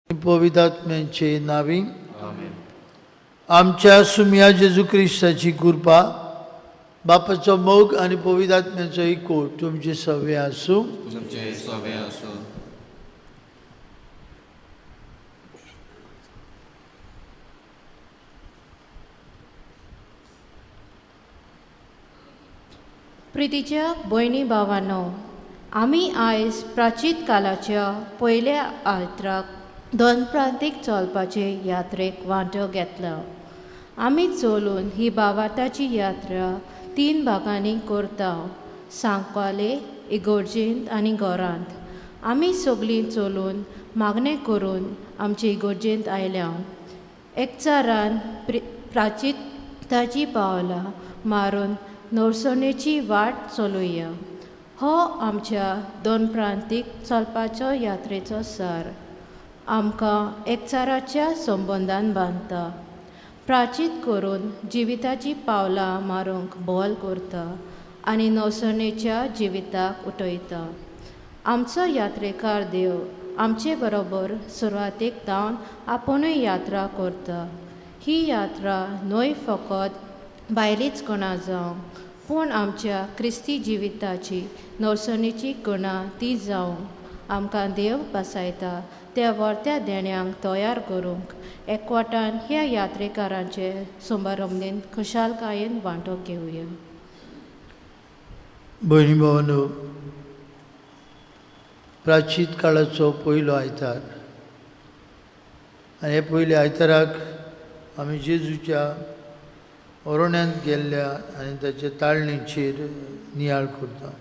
पवित्र नावी आमच्या सुमया जेजू क्रिस्ताची कृपा, बापाचो मोग आनी पवित्र आत्म्याचो एकवट तुमचे सवे आसूं. तुमचे सवे आसूं. प्रितीच्या भयणी भावांनो, आमी आयज प्राचीन कालाच्या पयल्या आयताराक दोन प्रांतीक चलपाचे यात्रेक वांटो घेतला. आमी चलून ही भावार्थाची यात्रा तीन भागांनी करता, सांकवाले, इगोर्जेंत आनी घरांत. आमी सगळीं चलून मागणें करून आमचे इगोर्जेंत आयल्या. एकचारान प्राचिताची पावलां मारून नवसणेची वाट चलुया. हो आमच्या दोन प्रांतीक चलपाचो यात्रेचो सार. आमकां एकचाराच्या संबंदान बांदता, प्राचीत करून जिविताची पावलां मारूंक बोल करता आनी नवसणेच्या जिविताक उठयता. आमचो यात्रेकार देव आमचे बरोबर सुरवातेक धावन आपुणूय यात्रा करता. ही यात्रा न्हय फकत भायलीच कणां जावं, पूण आमच्या क्रिस्ती जिविताची नवसणेची कणां ती जावं. आमकां देव बसायता त्या वर्त्या देण्यांक तयार करूंक एकवटान ह्या यात्रेकारांचे समारंभेन खुशालकायेन वांटो घेवया. भयणी भावांनो, प्राचीन काळाचो पयलो आयतार आनी हे पयल्या आयताराक आमी जेजूच्या ओरोण्यांत गेल्ल्या आनी ताच्या ताळणीचेर नियाळ करता.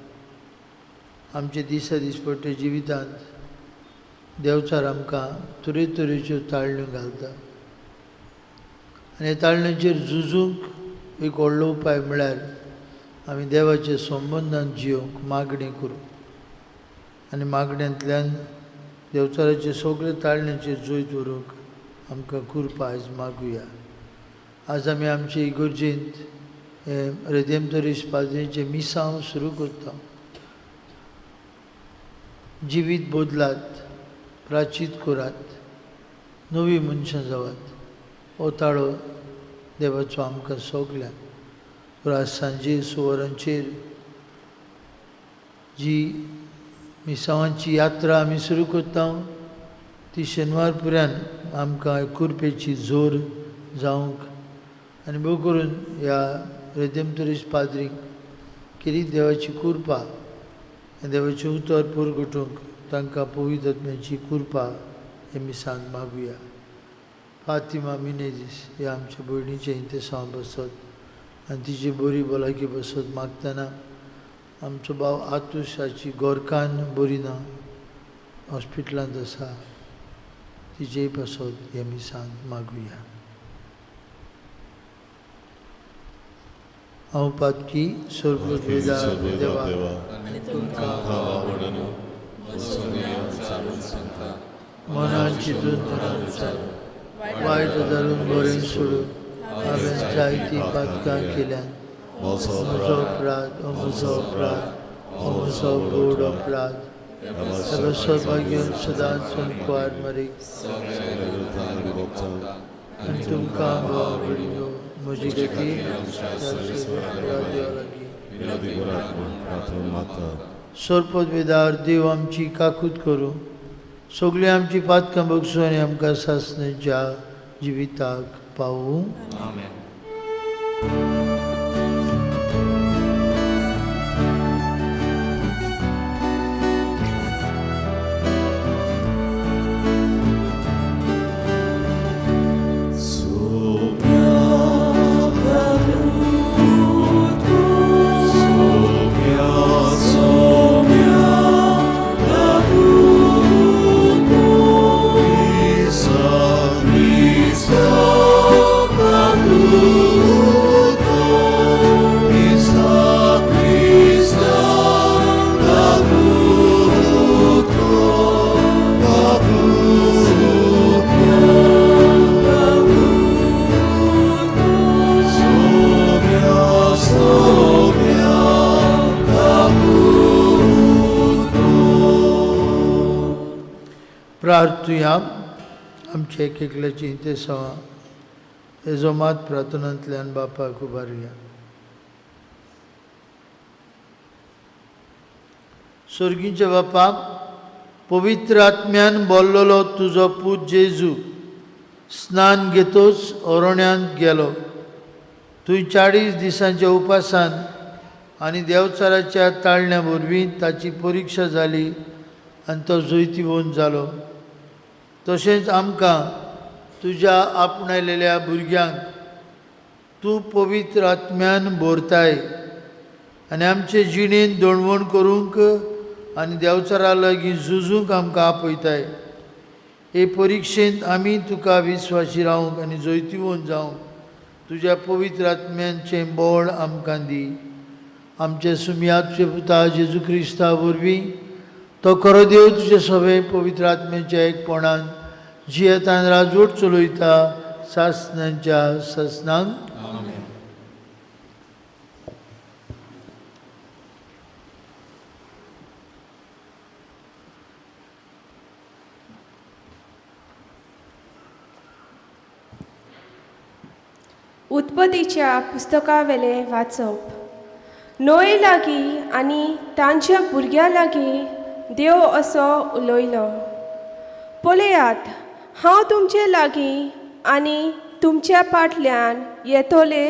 आमच्या दिसा दिसपट्टे जिवितांत देवचार आमकां तरेतरेच्यो ताळण्यो घालता आनी ह्या ताळण्यांचेर झुजूंक एक व्हडलो उपाय म्हळ्यार आमी देवाच्या संबंदान जियोवंक मागणी करूं आनी मागण्यांतल्यान देवचाराचे सगळे ताळण्याचेर जैत व्हरूंक आमकां कृपा आयज मागुया. आज आमी आमचे इगर्जेंत हें रेदेमतरीस पाद्रीचें मिसांव सुरू करता. जिवीत बदलात, प्राचीत करात, नवी मनशां जावात. हो ताळो देवाचो आमकां सगल्यांक. आज सांजे स वरांचेर जी मिसांवाची यात्रा आमी सुरू करता ती शेनवार पुऱ्यान आमकां कुरपेची जोर जावंक आनी भोव करून ह्या रेदेमतरीस पाद्रीक खेरीत देवाची कृपा आनी देवाचें उतर पुरगुटूंक तांकां पवित्र आत्म्याची कृपा हे मिसांत मागुया. फातिमा मिनेजीस ह्या आमच्या भयणीचें इंतेसांव बसत आनी तिची बरी भलायकी बसत मागतना आमचो भाव आतुशाची गोरकान बरी ना, हॉस्पिटलांत आसा, तिचेय पासत हे मिसांत मागुया. हांव पातकी सर्व देवा तुमकां मनान चिंतून वायट धरून बरें सोडून हांवें जायतीं पातकां केल्यान. म्हजो अपराध, ओ म्हजो अपराध, ओ म्हजो व्हड अपराध. सौभाग्य सदांच कुवार मरीक आनी तुमकां भाव भयणीनो म्हजी गती देवा लागीं. सरपद वेदार देव आमची काकूत करूं, सगळीं आमची पातकां बगसूं आनी आमकां सासणेच्या जिविताक पावूं. आमेन. प्रार्थुया. आमच्या एक एकल्याची इंतेसांवां हेजो मात प्रार्थनांतल्यान बापाक उबारुया. स्वर्गीच्या बापा, पवित्र आत्म्यान बोल्लोलो तुजो पूत जेजू स्नान घेतोच अरण्यांत गेलो. थंय 40 दिसांच्या उपासान आनी देवचाराच्या ताळण्या वरवीं ताची परिक्षा जाली आनी तो जैतिवंत जालो. तशेंच आमकां तुज्या आपणायलेल्या भुरग्यांक तूं पवित्र आत्म्यान भरताय आनी आमचे जिणेन दणवण करूंक आनी देवचारा लागीं झुजूंक आमकां आपयताय. हे परिक्षेंत आमी तुका विस्वाशी रावंक आनी जैतिवंत जावंक तुज्या पवित्र आत्म्यांचें बळ आमकां दी. आमचे सुमयाचे पुता जेजू क्रिस्ता वरवीं तो खरो देव तुजे सगळे पवित्र आत्म्याच्या एकपणान जियेतान राजवट चलयता सासनांच्या सासनांक. आमेन. उत्पत्तीच्या पुस्तकावेलें वाचप. नोय लागीं आनी तांच्या भुरग्यां लागीं देव असो उलयलो, पळयात हांव तुमचे लागीं आनी तुमच्या फाटल्यान येतले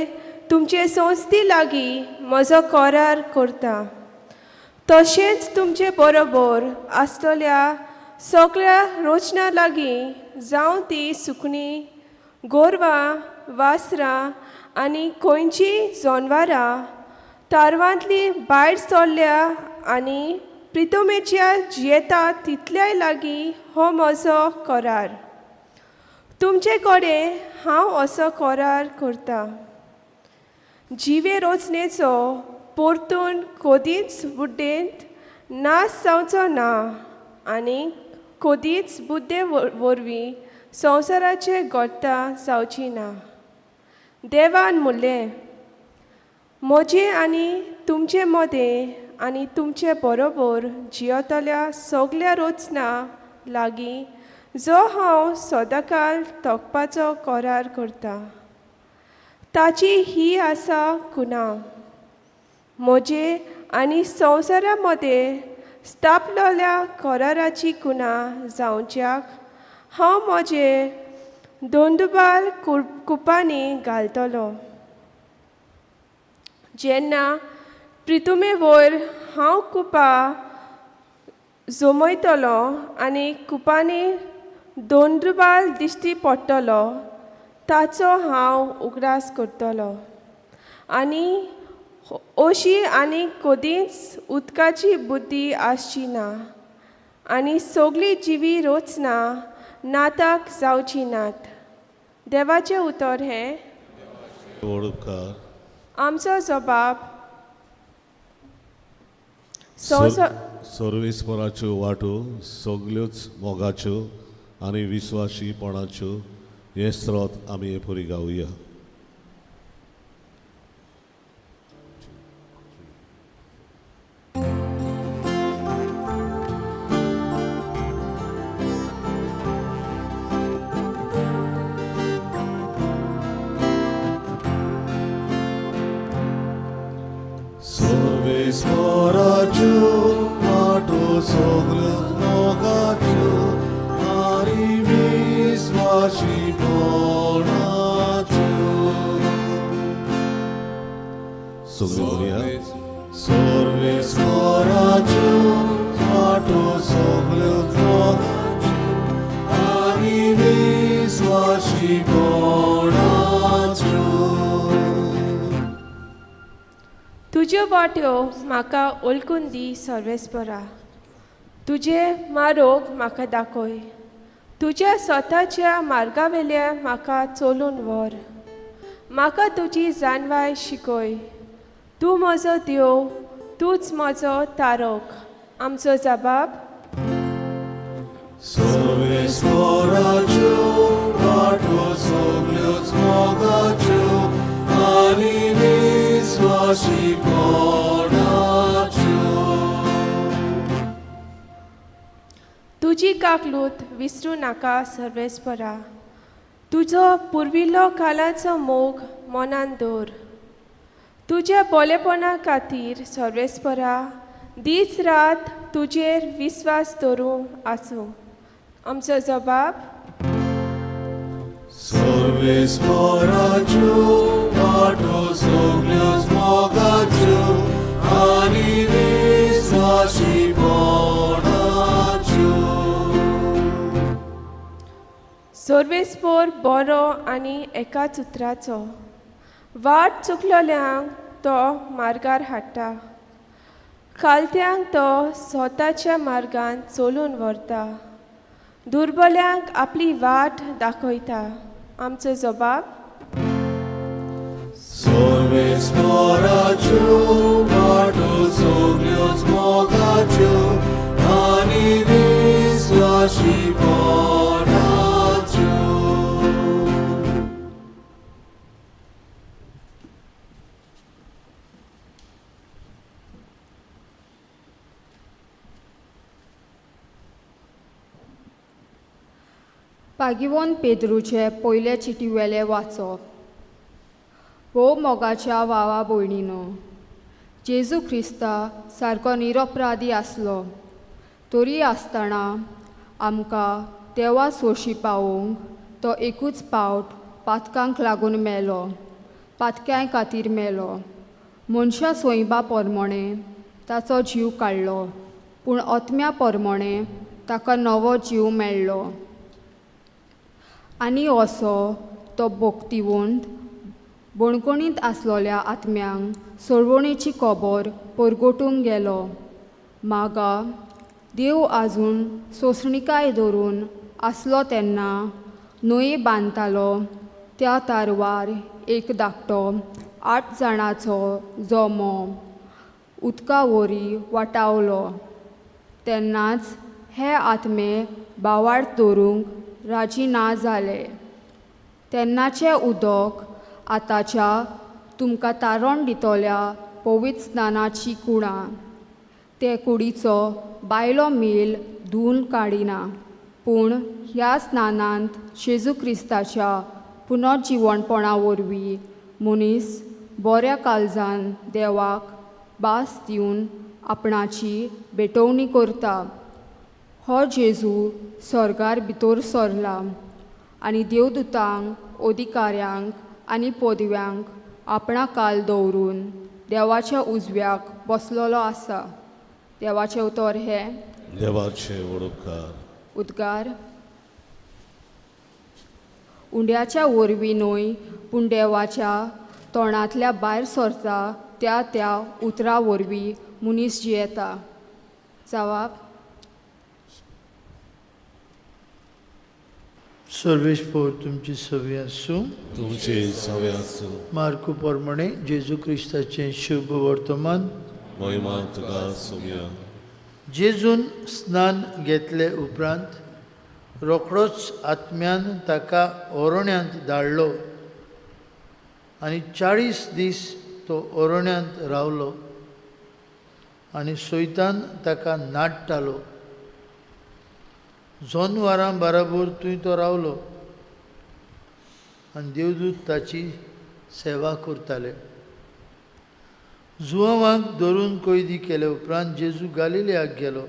तुमचे संस्थी लागीं म्हजो करार करता. तशेंच तुमचे बरोबर आसतल्या सगळ्या रोचना लागीं जावं ती सुकणीं, गोरवां, वासरां आनी खंयचीं जनवरां तारवांतली भायर सरल्या आनी प्रितमेच्या जियेता तितल्याय लागीं हो म्हजो करार. तुमचे कडेन हांव असो करार करता. जिवे रोचनेचो परतून कदींच बुड्डेंत नाश जावचो ना आनी कदींच बुद्दे वरवीं संवसाराचे घडटा जावची ना. देवान म्हणलें, म्हजें आनी तुमचे मदें आनी तुमचे बरोबर जियेतल्या सगल्या रचना लागीं जो हांव सदांकाल तोखपाचो करार करता ताची ही आसा कुना. म्हजे आनी संवसारा मदें स्थापलेल्या कराराची कुना जावच्याक हांव म्हजे दोंदुबाल कुपांनी घालतलो. जेन्ना प्रितुमे वयर हांव कुपां जमयतलो आनी कुपांनी दोंदुबाल दिश्टी पडटलो ताचो हांव उगडास करतलो आनी अशी आनी कदींच उदकाची बुद्दी आसची ना आनी सगळीं जिवी रचना नाताक जावची नात. देवाचें उतर हें. आमचो जबाब सर्वेस्पराच्यो वाटो सगल्योच मोगाच्यो आनी विस्वाशीपणाच्यो हे स्रोत आमी हे पुरी गावया. सर्वेस्पराच्यो वाटो सगल्योच मोगाच्यो आनी विस्वाशीपणाच्यो. सगळ्यो म्हणया. सर्वेस्पराच्यो वाटो सगल्योच मोगाच्यो आनी विस्वाशीपणाच्यो. तुज्यो वाट्यो म्हाका ओलकून दी सर्वेस्परा, तुजे मारोग म्हाका दाखय, तुज्या स्वताच्या मार्गावेल्या म्हाका चलून व्हर, म्हाका तुजी जानवाय शिकय. तूं म्हजो देव, तूंच म्हजो तारक. आमचो जबाब. सर्वेस्पराच्यो वाटो सगल्योच मोगाच्यो आनी विस्वाशीपणाच्यो. तुजी काकलूत विसरूं नाका सर्वेस्परा. तुजो पुर्विल्लो कालाचो मोग मनान दवर. तुज्या बोलेपणा खातीर सर्वेस्परा दीस रात तुजेर विस्वास दवरूं आसूं. आमचो जबाब. सर्वेस्पराच्यो वाटो सगल्योच मोगाच्यो आनी विस्वाशीपणाच्यो. सर्वेस्पोर बरो आनी एकाच उतराचो. वाट चुकलोल्यांक तो मार्गार हाडटा, खालत्यांक तो स्वताच्या मार्गान चलून व्हरता, दुर्बल्यांक आपली वाट दाखयता. आमचो जबाब. सर्वेस्पराच्यो वाटो सगल्योच मोगाच्यो आनी विस्वाशीपणाच्यो. पागिवोन पेद्रूचे पयले चिटीवेले वाचप. भोव मोगाच्या वावा भयणीनो, जेजू क्रिस्ता सारको निरपराधी आसलो तरी आसतना आमकां देवा सोशी पावोवंक तो एकूच पावट पातकांक लागून मेलो, पातक्यां खातीर मेलो. मनशां सोयबा परमणें ताचो जीव काडलो, पूण ओतम्या परमणें ताका नवो जीव मेळ्ळो. आनी असो तो भोक्तिवंत बणकोणींत आसलोल्या आत्म्यांक सोडवणेची खबर परगटूंक गेलो. मागा देव आजून सोंसणिकाय धरून आसलो तेन्ना न्हंय बांदतालो त्या तारवार एक धाकटो 8 जाणांचो जमो उदका वरी वाटावलो. तेन्नाच हे आत्मे बावाळ दवरूंक राजी ना जाले. तेन्नाचें उदक आतांच्या तुमकां तारण दितल्या पवित्र स्नानाची कुणां ते कुडीचो बायलो मेल धुवन काडिना, पूण ह्या स्नानांत जेजू क्रिस्ताच्या पुनर्जिवणपणा वरवीं मनीस बऱ्या काळजान देवाक भास दिवन आपणाची भेटवणी करता. हो जेजू स्वर्गार भितर सरला आनी देवदूतांक, अधिकाऱ्यांक आनी पदव्यांक आपणा काल दवरून देवाच्या उजव्याक बसलेलो आसा. देवाचें उतर हें. देवाचे वडोपकार. उद्गार. उंड्याच्या वरवीं न्हय, पूण देवाच्या तोंडांतल्या भायर सरता त्या त्या उतरा वरवीं मनीस जियेता. जवाब. सर्वेस्पोर तुमची सवी आसूं. तुमचे सवे आसूं. मार्कू प्रमाणे जेजू क्रिस्ताचें शुभ वर्तमान. महिमा तुका सोम्या. जेजून स्नान घेतले उपरांत रोखडोच आत्म्यान ताका ओरण्यांत धाडलो आनी 40 दीस तो ओरण्यांत रावलो आनी सैतान ताका नाडटालो. जनवारां बराबर थंय तो रावलो आनी देवदूत ताची सेवा करताले. जुवांक धरून कैदी केले उपरांत जेजू गालिलियाक गेलो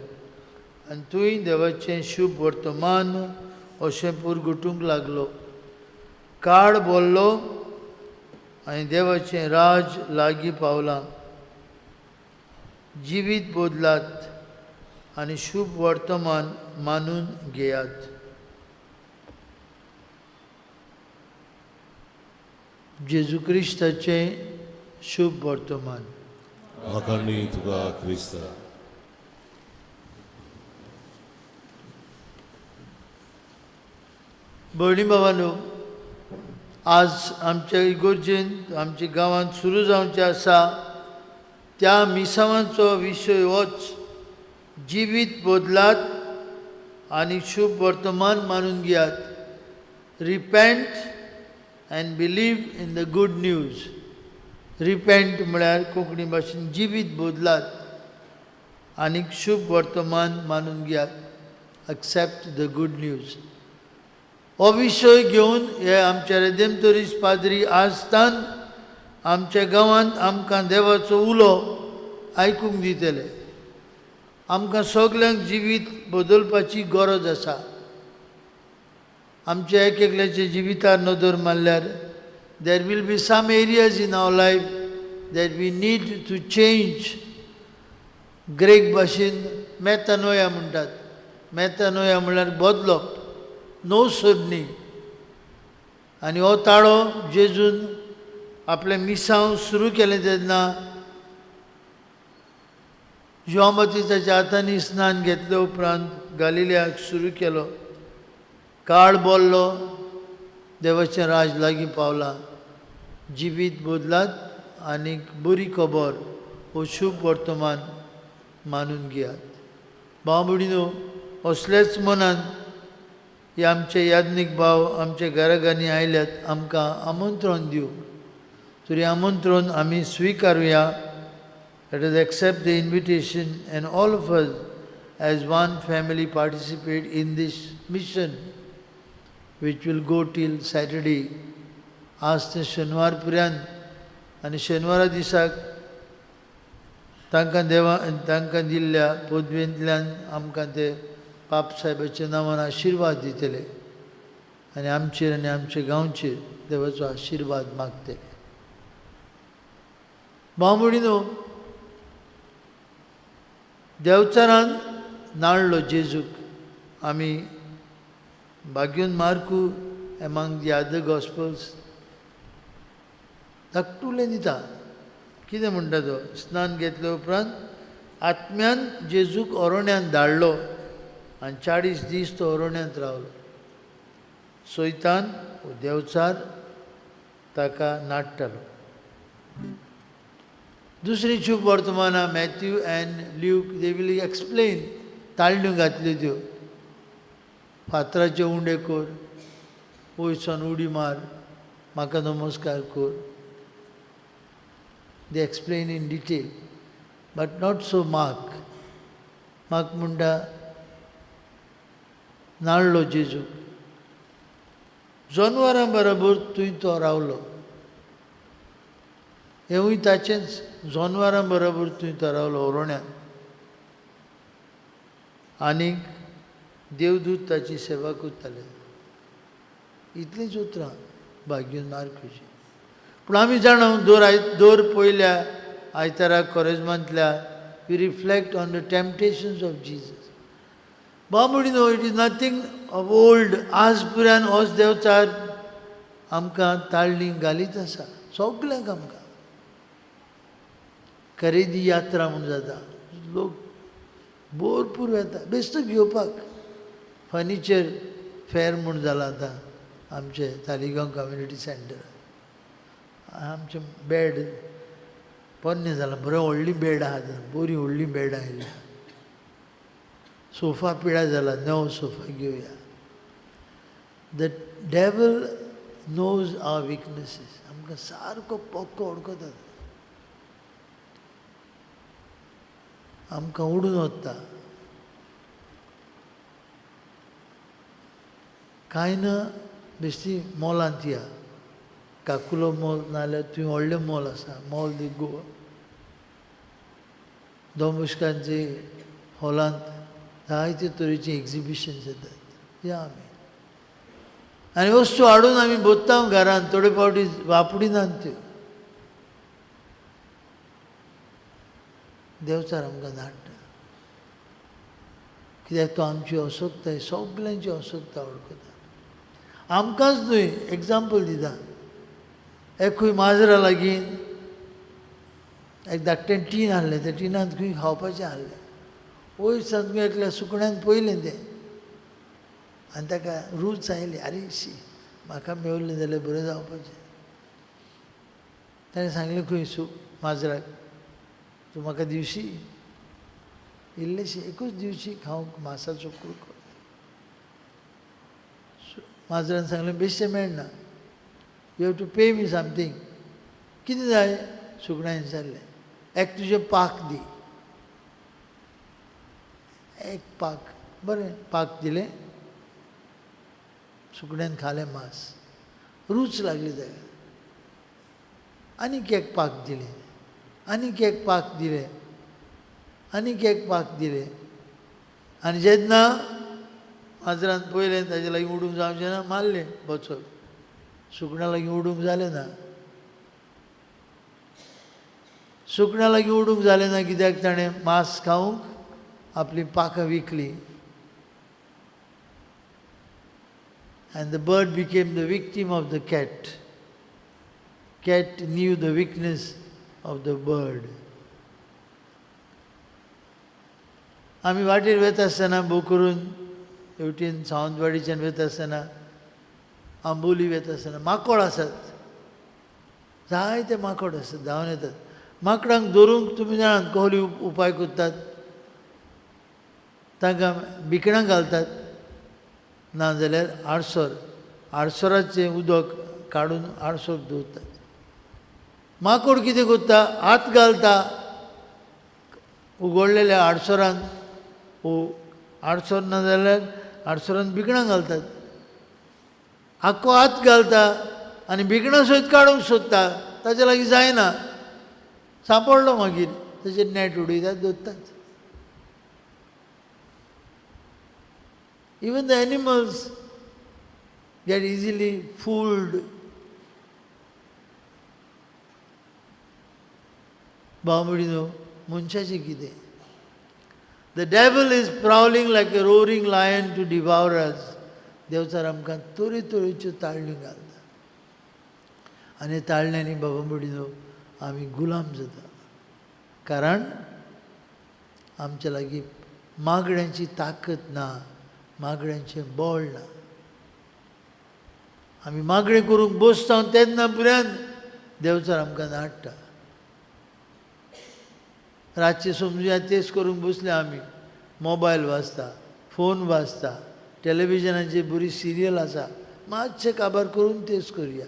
आनी थंय देवाचें शुभ वर्तमान अशें पुरगुटूंक लागलो. काळ बोल्लो आनी देवाचें राज लागीं पावलां. जिवीत बदलात आनी शुभ वर्तमान मानून घेयात. जेजू क्रिस्ताचें शुभ वर्तमान. आकांडी तुका क्रिस्ता. भयणी भावांनो, आज आमच्या इगोर्जेंत आमच्या गांवांत सुरू जावचें आसा त्या मिसावांचो विशय होच, जिवीत बदलात आनी शुभ वर्तमान मानून घेयात. Repent and believe in the good news. Repent म्हळ्यार कोंकणी भाशेन जिवीत बदलात आनी शुभ वर्तमान मानून घेयात. Accept the good news. हो विशय घेवन हे आमचे रेदेमतोरीस पाद्री आजतान आमच्या गांवांत आमकां देवाचो उलो आयकूंक दितले. आमकां सगल्यांक जिवीत बदलपाची गरज आसा. आमच्या एक एकल्याच्या जिवितार नदर मारल्यार there will be some areas in our life that we need to change. Greek भाशेन मेतानोया म्हणटात. मेतानोया म्हणल्यार बदलप, नवसोदणी. आनी हो ताळो जेजून आपलें मिसांव सुरू केलें तेन्ना जुआंव बाप्तिस्ताच्या हातांनी स्नान घेतले उपरांत गालिलियाक सुरू केलो. काळ बोल्लो, देवाचें राज लागीं पावलां, जिवीत बदलात आनीक बरी खबर हो शुभ वर्तमान मानून घेयात. भाव भयणीनो, असलेच मनान हे आमचे याज्ञीक भाव आमच्या घराघरांनी आयल्यात आमकां आमंत्रण दिवंक, तरी आमंत्रण आमी स्विकारुया. Let us accept the invitation and all of us as one family participate in this mission which will go till Saturday. आज ते शेनवार पर्यंत आनी शेनवारा दिसाक तांकां देवा तांकां दिल्ल्या पदवेंतल्यान आमकां ते पाप साहेबाच्या नांवान आशिर्वाद दितले आनी आमचेर आनी आमच्या गांवचेर देवाचो आशिर्वाद मागतले. भाव भयणीनो, देवचारान नाडलो जेजूक. आमी भाग्योन मार्कू among the other gospels धाकटुलें दिता. कितें म्हणटा तो? स्नान घेतले उपरांत आत्म्यान जेजूक अरण्यांत धाडलो आनी 40 दीस तो अरण्यांत रावलो. सैतान देवचार ताका नाडटालो. दुसरी शुभ वर्तमानां Matthew and Luke, they will explain. ताळण्यो घातल्यो त्यो, फातराचे उंडे कर, वयरसान उडी मार, म्हाका नमस्कार कर. They explain in detail, but not so Mark. Mark म्हणटा नाडलो जेजूक, जनवरां बरोबर थंय तो रावलो. हेंवूय ताचेंच, जनवरां बरोबर थंय तो रावलो अरण्यांत आनीक देवदूत ताची सेवा करताले. इतलींच उतरां भाग्यून मार्कूची. पूण आमी जाणा, दर पयल्या आयतारा कोरेजमांतल्या we reflect on the temptations of Jesus. बाबुडीनो, it is nothing of old. आज पुरान होच देवचार आमकां ताळणी घालीत आसा सगल्यांक. आमकां खरेदी यात्रा म्हूण जाता, लोक भरपूर येता बेश्टो घेवपाक. फर्निचर फेर म्हूण जालां आतां आमचे तालिगांव कम्युनिटी सेंटर. आमचें बेड पोन्नें जालां, बरें व्हडली बेड आहा आतां, बरीं व्हडलीं बेडां आयल्या. सोफा पिड्ड्यार जाला, नवो सोफा घेवया. The devil knows our weaknesses. आमकां सारको पक्को वळखता, आमकां उडून वता. कांय ना, बेश्टी मॉलांत या, काकुलो मॉल नाजाल्यार थंय व्हडलें मॉल आसा, मॉल दी गोवा. दोन बोस्कांचे हॉलांत जायते तरेची एक्जिबिशन्स येतात. या आमी आनी वस्तू हाडून आमी बसता घरांत, थोडे फावटी वापरिनात त्यो. देवचार आमकां धाडटा कित्याक तो आमची असक्ताय, सगल्यांची असक्ताय वळखता. आमकांच न्हय, एग्जाम्पल दिता. एकूय माजरा लागीं एक धाकटें टीन आहलें, त्या टिनांत खंय खावपाचें आहलें. वयर सामकें एकल्या सुकण्यान पळयलें तें आनी ताका रूच आयली, आरे शी, म्हाका मेवलें जाल्यार बरें जावपाचें. ताणें सांगलें खंय माजराक, तूं म्हाका दिवशी इल्लेशी, एकूच दिवशी खावंक मासाचो कुडको. माजरान सांगलें, बेश्टें मेळना, you have to pay me something. कितें जाय? सुकण्यान विचारलें. एक तुजें पाक दी. एक पाक बरें पाक दिलें, सुकण्यान खालें मांस, रूच लागली ताका. आनीक एक पाक दिलें, आनीक एक पाक दिलें, आनीक एक पाक दिलें. आनी जेन्ना माजरान पळयलें ताजे लागीं उडूंक जावचें ना, मारलें बोचो. सुकण्या लागीं उडूंक जालें ना, सुकण्या लागीं उडूंक जालें ना कित्याक ताणें मांस खावंक आपलीं पाखां विकलीं. And the bird became the victim of the cat. Cat knew the weakness of the bird. आमी वाटेर वता आसतना भोव करून हेवटेन सावंतवाडीच्यान वता आसतना, आंबोली वता आसतना माकोड आसात, जायते माकोड आसात, धांवन येतात. माकडांक धरूंक तुमी जाणात कहली उपाय करतात, तांकां बिकणां घालतात, नाजाल्यार आडसर, आडसराचें उदक काडून आडसर दवरतात. माकोड कितें करता, हात घालता उगडलेल्या आडसरान, वो आडसर ना जाल्यार आडसरान बिकणां घालतात, आख्खो हात घालता आनी बिकणां सयत काडूंक सोदता, ताचे लागीं जायना, सांपडलो मागीर ताचेर नेट उडयतात, दवरतात. Even the animals get easily fooled. भाव भयणीनो, मनशाचें कितें? The devil is prowling like a roaring lion to devour us. Devchar आमकां तरेतरेच्यो ताळण्यो घालता आनी ताळण्यांनी बाबा भयणीनो आमी गुलाम जाता, कारण आमच्या लागीं मागण्यांची ताकत ना, मागण्यांचें बळ ना. आमी मागणें करूंक बसता तेन्ना पुऱ्यान देवचार आमकां नाडटा. रातचें समजुया तेच करूंक बसले आमी, मोबायल वाजता, फोन वाजता, टॅलिविजनाचेर बरी सिरियल आसा, मातशें काबार करून तेच करुया.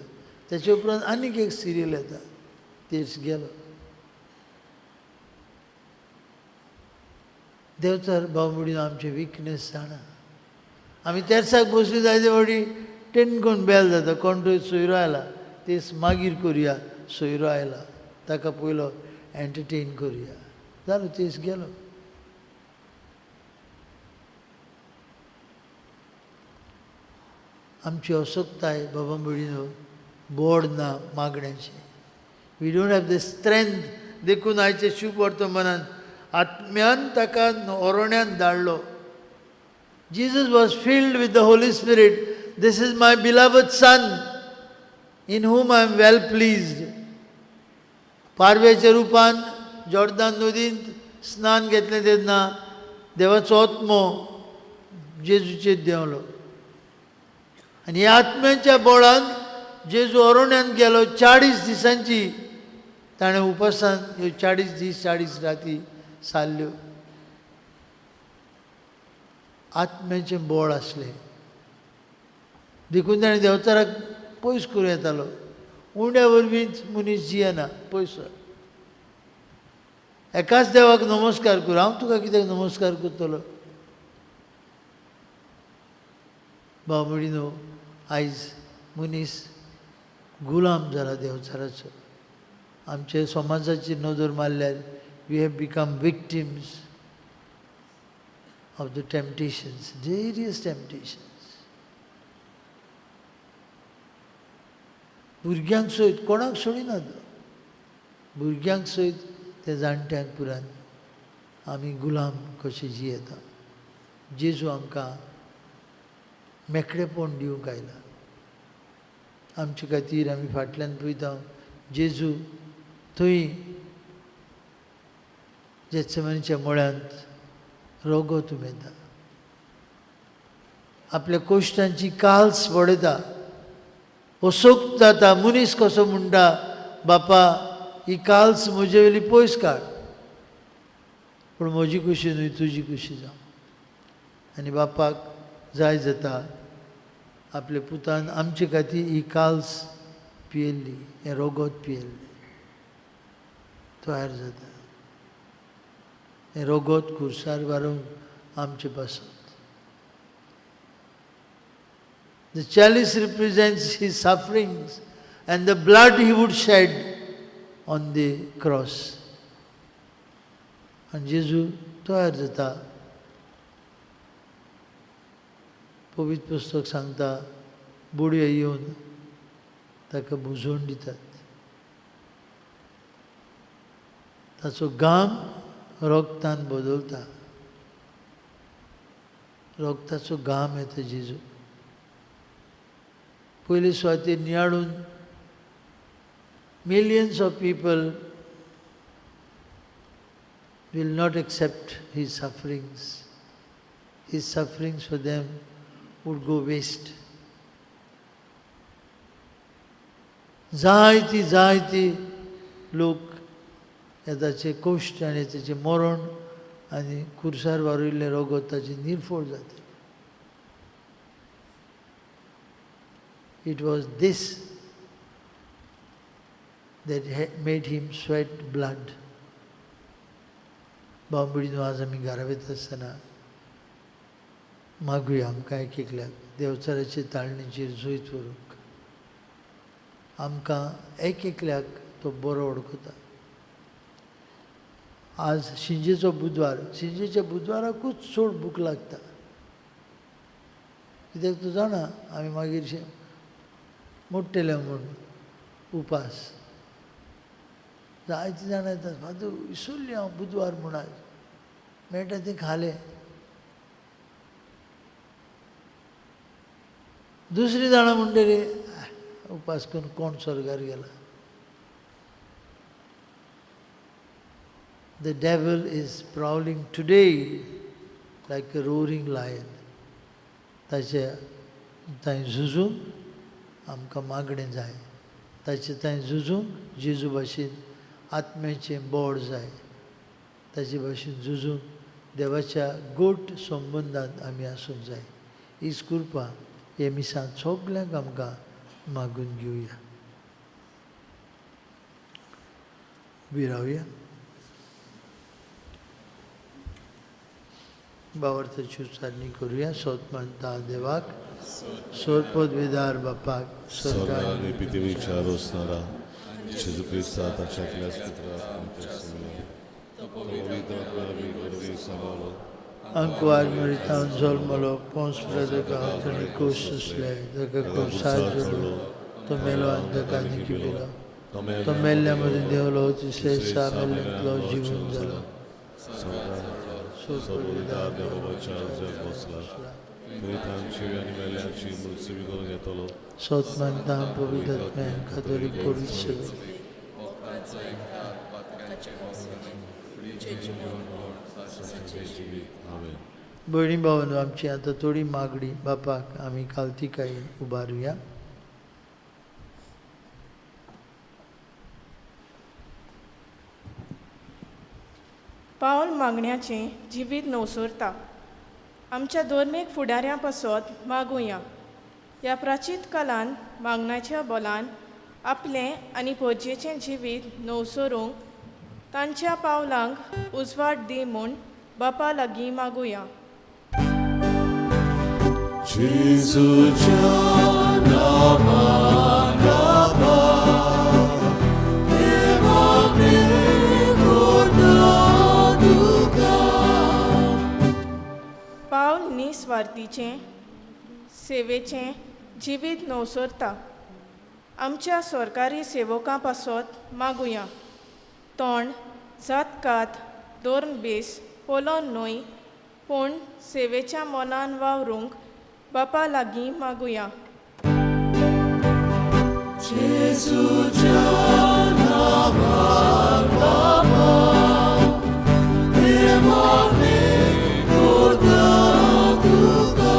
तेचे उपरांत आनीक एक सिरियल येता, तेच गेलो. देवचार भाव भयणीनो आमचे विकनेस जाणा. आमी तेर्साक बसली जायते फावटी टेनकोन बेल जाता, कोण तरी सोयरो आयला, तेच मागीर करुया, सोयरो आयला ताका पयलो एंटरटेन करुया, जालो तेच गेलो. आमची असक्ताय बाबा भयणीनो बोड ना मागण्याचें. We don't have the strength. देखून आयचे शुभ वर्तमानान आत्म्यान ताका ओरण्यान धाडलो. Jesus was filled with the Holy Spirit. This is my beloved Son, in whom I am well pleased. पारव्याच्या रुपान जॉर्दान नदींत स्नान घेतलें तेन्ना देवाचो आत्मो जेजूचेर देंवलो आनी ह्या आत्म्याच्या बळान जेजू अरण्यांत गेलो. 40 दिसांची ताणें उपासान ह्यो 40 दीस 40 राती सारल्यो. आत्म्याचें बळ आसलें देखून ताणें देवचाराक पयस करूं येतालो. उंड्या वरवींच मनीस जियेना, पयस एकाच देवाक नमस्कार करूं, हांव तुका कित्याक नमस्कार करतलो? भाव भयणीनो, आयज मनीस गुलाम जाला देवचाराचो. आमचे समाजाची नदर मारल्यार we have become victims of the temptations, various temptations. भुरग्यांक सयत कोणाक सोडिनात, भुरग्यांक सयत ते जाणट्यांक पुरान आमी गुलाम कशे जियेता. जेजू आमकां मेकळेपण दिवंक आयला. आमचे खातीर आमी फाटल्यान पळयता जेजू थंय जेत्सेमनीच्या मळ्यांत रगत उमेता, आपल्या कोश्टांची काल्स पडयता, असोक्त जाता. मनीस कसो म्हणटा, बापा ही काल्स म्हजे वयली पयस काड, पूण म्हजी खुशी न्हय तुजी खुशी जावं. आनी बापाक जाय जाता आपल्या पुतान आमचे खातीर ही काल्स पियेल्ली, हें रगत पियेल्लें तयार जाता. हें रगत खुर्सार वारोवंक आमचे पासत. The chalice represents his sufferings and the blood he would shed on the cross. आनी जेजू तयार जाता. पवित्र पुस्तक सांगता, बोडयो येवन ताका बुजोवन दितात. ताचो घाम रोगतान बदलता, रोगताचो घाम येता जेजू. पयले सुवातेर नियाळून millions of people will not accept his sufferings. His sufferings for them would go waste. जायती जायती लोक हे ताचे कश्ट आनी ताचें मरण आनी कुर्सार वारयल्लें रगत ताचें निर्फळ जाता. It was this that made him sweat blood. भाव भयणीनो, आज आमी घरा वयता आसतना मागुया आमकां एक एकल्याक देवचाराचे ताळणीचेर जैत व्हरूंक. आमकां एक एकल्याक तो बरो वळखता. आज शिंजेचो बुधवार, शिंजेच्या बुधवाराकूच चड भूक लागता, कित्याक तूं जाणा आमी मागीर मोडटले म्हूण उपास. जायतीं जाणां येतात, फादर विसरली हांव बुधवार म्हूण, आज मेळटा तें खालें. दुसरीं जाणां म्हणटली उपास करून कोण स्वर्गार गेला. The devil is prowling today like a roaring lion. ताचे थंय झुजूंक आमकां मागणें जाय, ताचे थंय झुजूंक जेजू भाशेन आत्म्याचें बोड जाय, ताचे भाशेन झुजूंक देवाच्या गोट संबंदांत आमी आसूंक जाय. हीच कृपा हे मिसांत सगल्यांक आमकां मागून घेवया. उबी रावया. भावार्थाची उच्चारणी करूया. सोत मानता देवाक, सोरपद वेदार बापाक, स्वर्ग आनी पृथ्वीच्या रोसणारा जेजू क्रिस्ता ताच्या एकल्याच पुत्राक पवित्र वरवीं सांबाळलो, अंकवार मरितान जल्मलो, पोंस प्रदका ताणें कोश सोंसले, ताका कुर्सार जोडलो, तो मेलो आनी ताका निकिपिलो, तो मेल्ल्या मदीं देंवलो, तिसरे दिसा मेल्ल्यांतलो जिवन जालो. सोरपद देवाच्या उजव्याक बसला, थंय आनी मेल्यांची मृत्सवी करून येतलो. सोत मानता पवित्र आत्म्यान कातोलीक पवित्र सेवे, भयणी भावांनो, आमची आतां थोडी मागणी बापाक आमी कालतिकायेन उबारुया. पावल मागण्याचें जिवीत नवसरता. आमच्या धर्मीक फुडाऱ्यां पासत मागुया. ह्या प्राचीत कालान मागण्याच्या बोलान आपलें आनी पोरजेचें जिवीत नवसरूंक तांच्या पावलांक उजवाड दी म्हूण बापा लागीं मागुया. जेजूच्या नांवान बापा, हें मागणें करता तुका. पावल निस्वार्थीचें सेवेचें जिवीत नवसरता. आमच्या सरकारी सेवकां पासत मागुया. तोंड जातकात धर्म बेस पलोवन न्हय, पूण सेवेच्या मनान वावरूंक बापा लागीं मागुया. जेजूच्या नांवान बापा, हें मागणें करता तुका.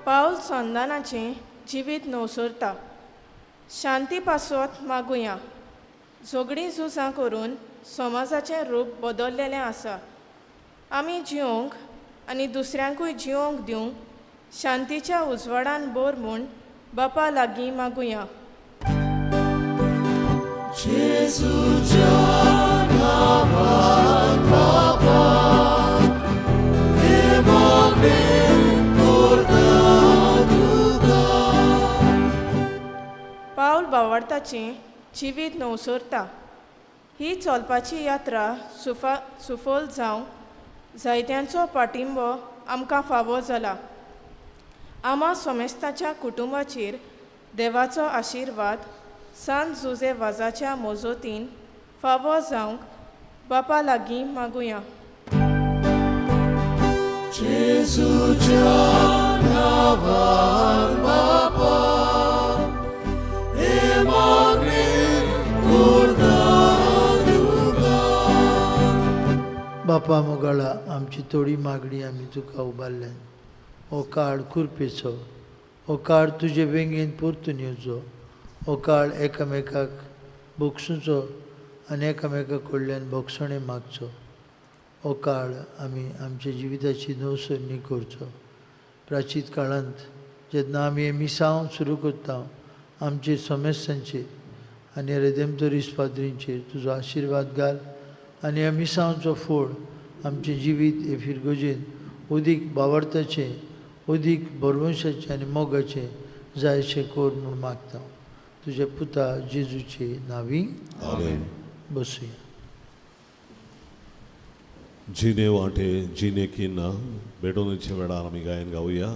पावल संदानाचें जिवीत नवसरता. शांती पासत मागुया. झगडीं झुजां करून समाजाचें रूप बदललेलें आसा. आमी जिवंक आनी दुसऱ्यांकूय जिवंक दिवंक शांतीच्या उजवाडान बोर म्हूण बापा लागीं मागुया. जेजूच्या नांवान बापा, हें मागणें करता भावार्थाचें जिवीत नवसरता. ही चलपाची यात्रा सुफल जावंक जायत्यांचो पाटिंबो आमकां फावो जाला. आमा सोमेस्ताच्या कुटुंबाचेर देवाचो आशिर्वाद सान जुजे वाजाच्या मोजोतीन फावो जावंक बापा लागीं मागुया. जेजूच्या नांवान बापा हे मागणें करता तुका. बापा मोगाळा, आमची थोडी मागणी आमी तुका उबारल्यान. हो काळ कुरपेचो, हो काळ तुजे वेंगेन परतून येवचो. हो काळ एकामेकाक भोगसुचो आनी एकामेका कडल्यान भोगसणें मागचो. हो काळ आमी आमच्या जिविताची नवसरणी करचो. प्राचीत काळांत जेन्ना आमी हें मिसांव सुरू करता, आमचे समेस्तांचेर आनी रेदेमतोरीस पाद्रींचेर तुजो आशिर्वाद घाल आनी ह्या मिसांवचो फोड आमचें जिवीत हे फिरगोजेन अदीक बावडताचें, अदीक भरवंशाचें आनी मोगाचें जायशें कर म्हूण मागता तुज्या पुता जेजूचे नांवी. आमेन. बसुया. जिने वांटे जिने किन्ना भेटवणीच्या वेळार आमी गायन गावया.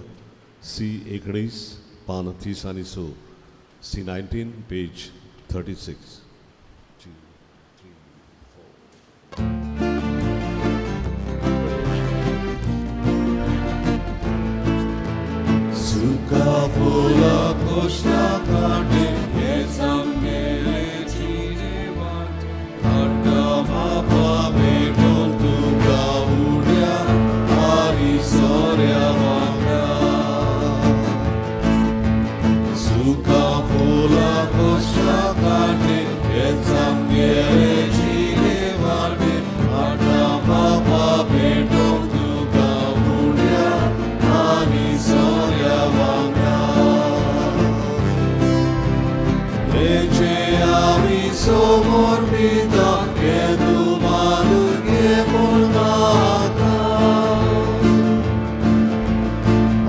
सी 19 पान 30 आनी 6, सी 19 पेज 36. सुका फुला कोशा कांटे हे सामगेले जिने वाटे हाडटा बापा भेटोवन तुका उड्या आनी सोऱ्या वांगडा. सुका फुला कोशा कांटे हे सामगेले जिने वाटे हाडटा बापा भेटोवन तुका उड्या आनी सोऱ्या वांगडा. Leche आमी समर्पिता हे दुमानुगे पूर्णाता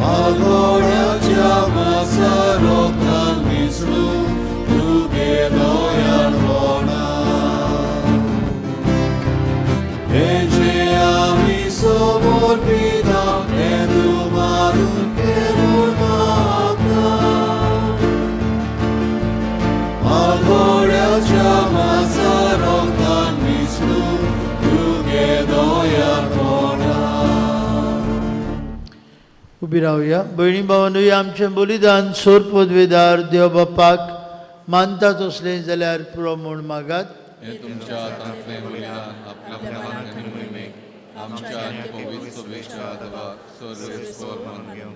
आगोड्याच्या मासा रोखान मिसळू तुगे दयाळपणा. हेजे आमी समर्पिता हे दुमानुगे पूर्णाता आगोड्याच्या मासा रोखान मिसळू तुगे दयाळपणा. उबी रावया. भयणी भावानूय, आमचें बलिदान सोर पदवेदार देव बापाक मानता तसलें जाल्यार पुरो म्हूण मागात. हे तुमच्या हातांतलें बलिदान आपल्या नांवान आनी मोहिमेक आमच्या आनी पवित्र सभेच्या देवाक सर्वेस्पर मानून घेवं.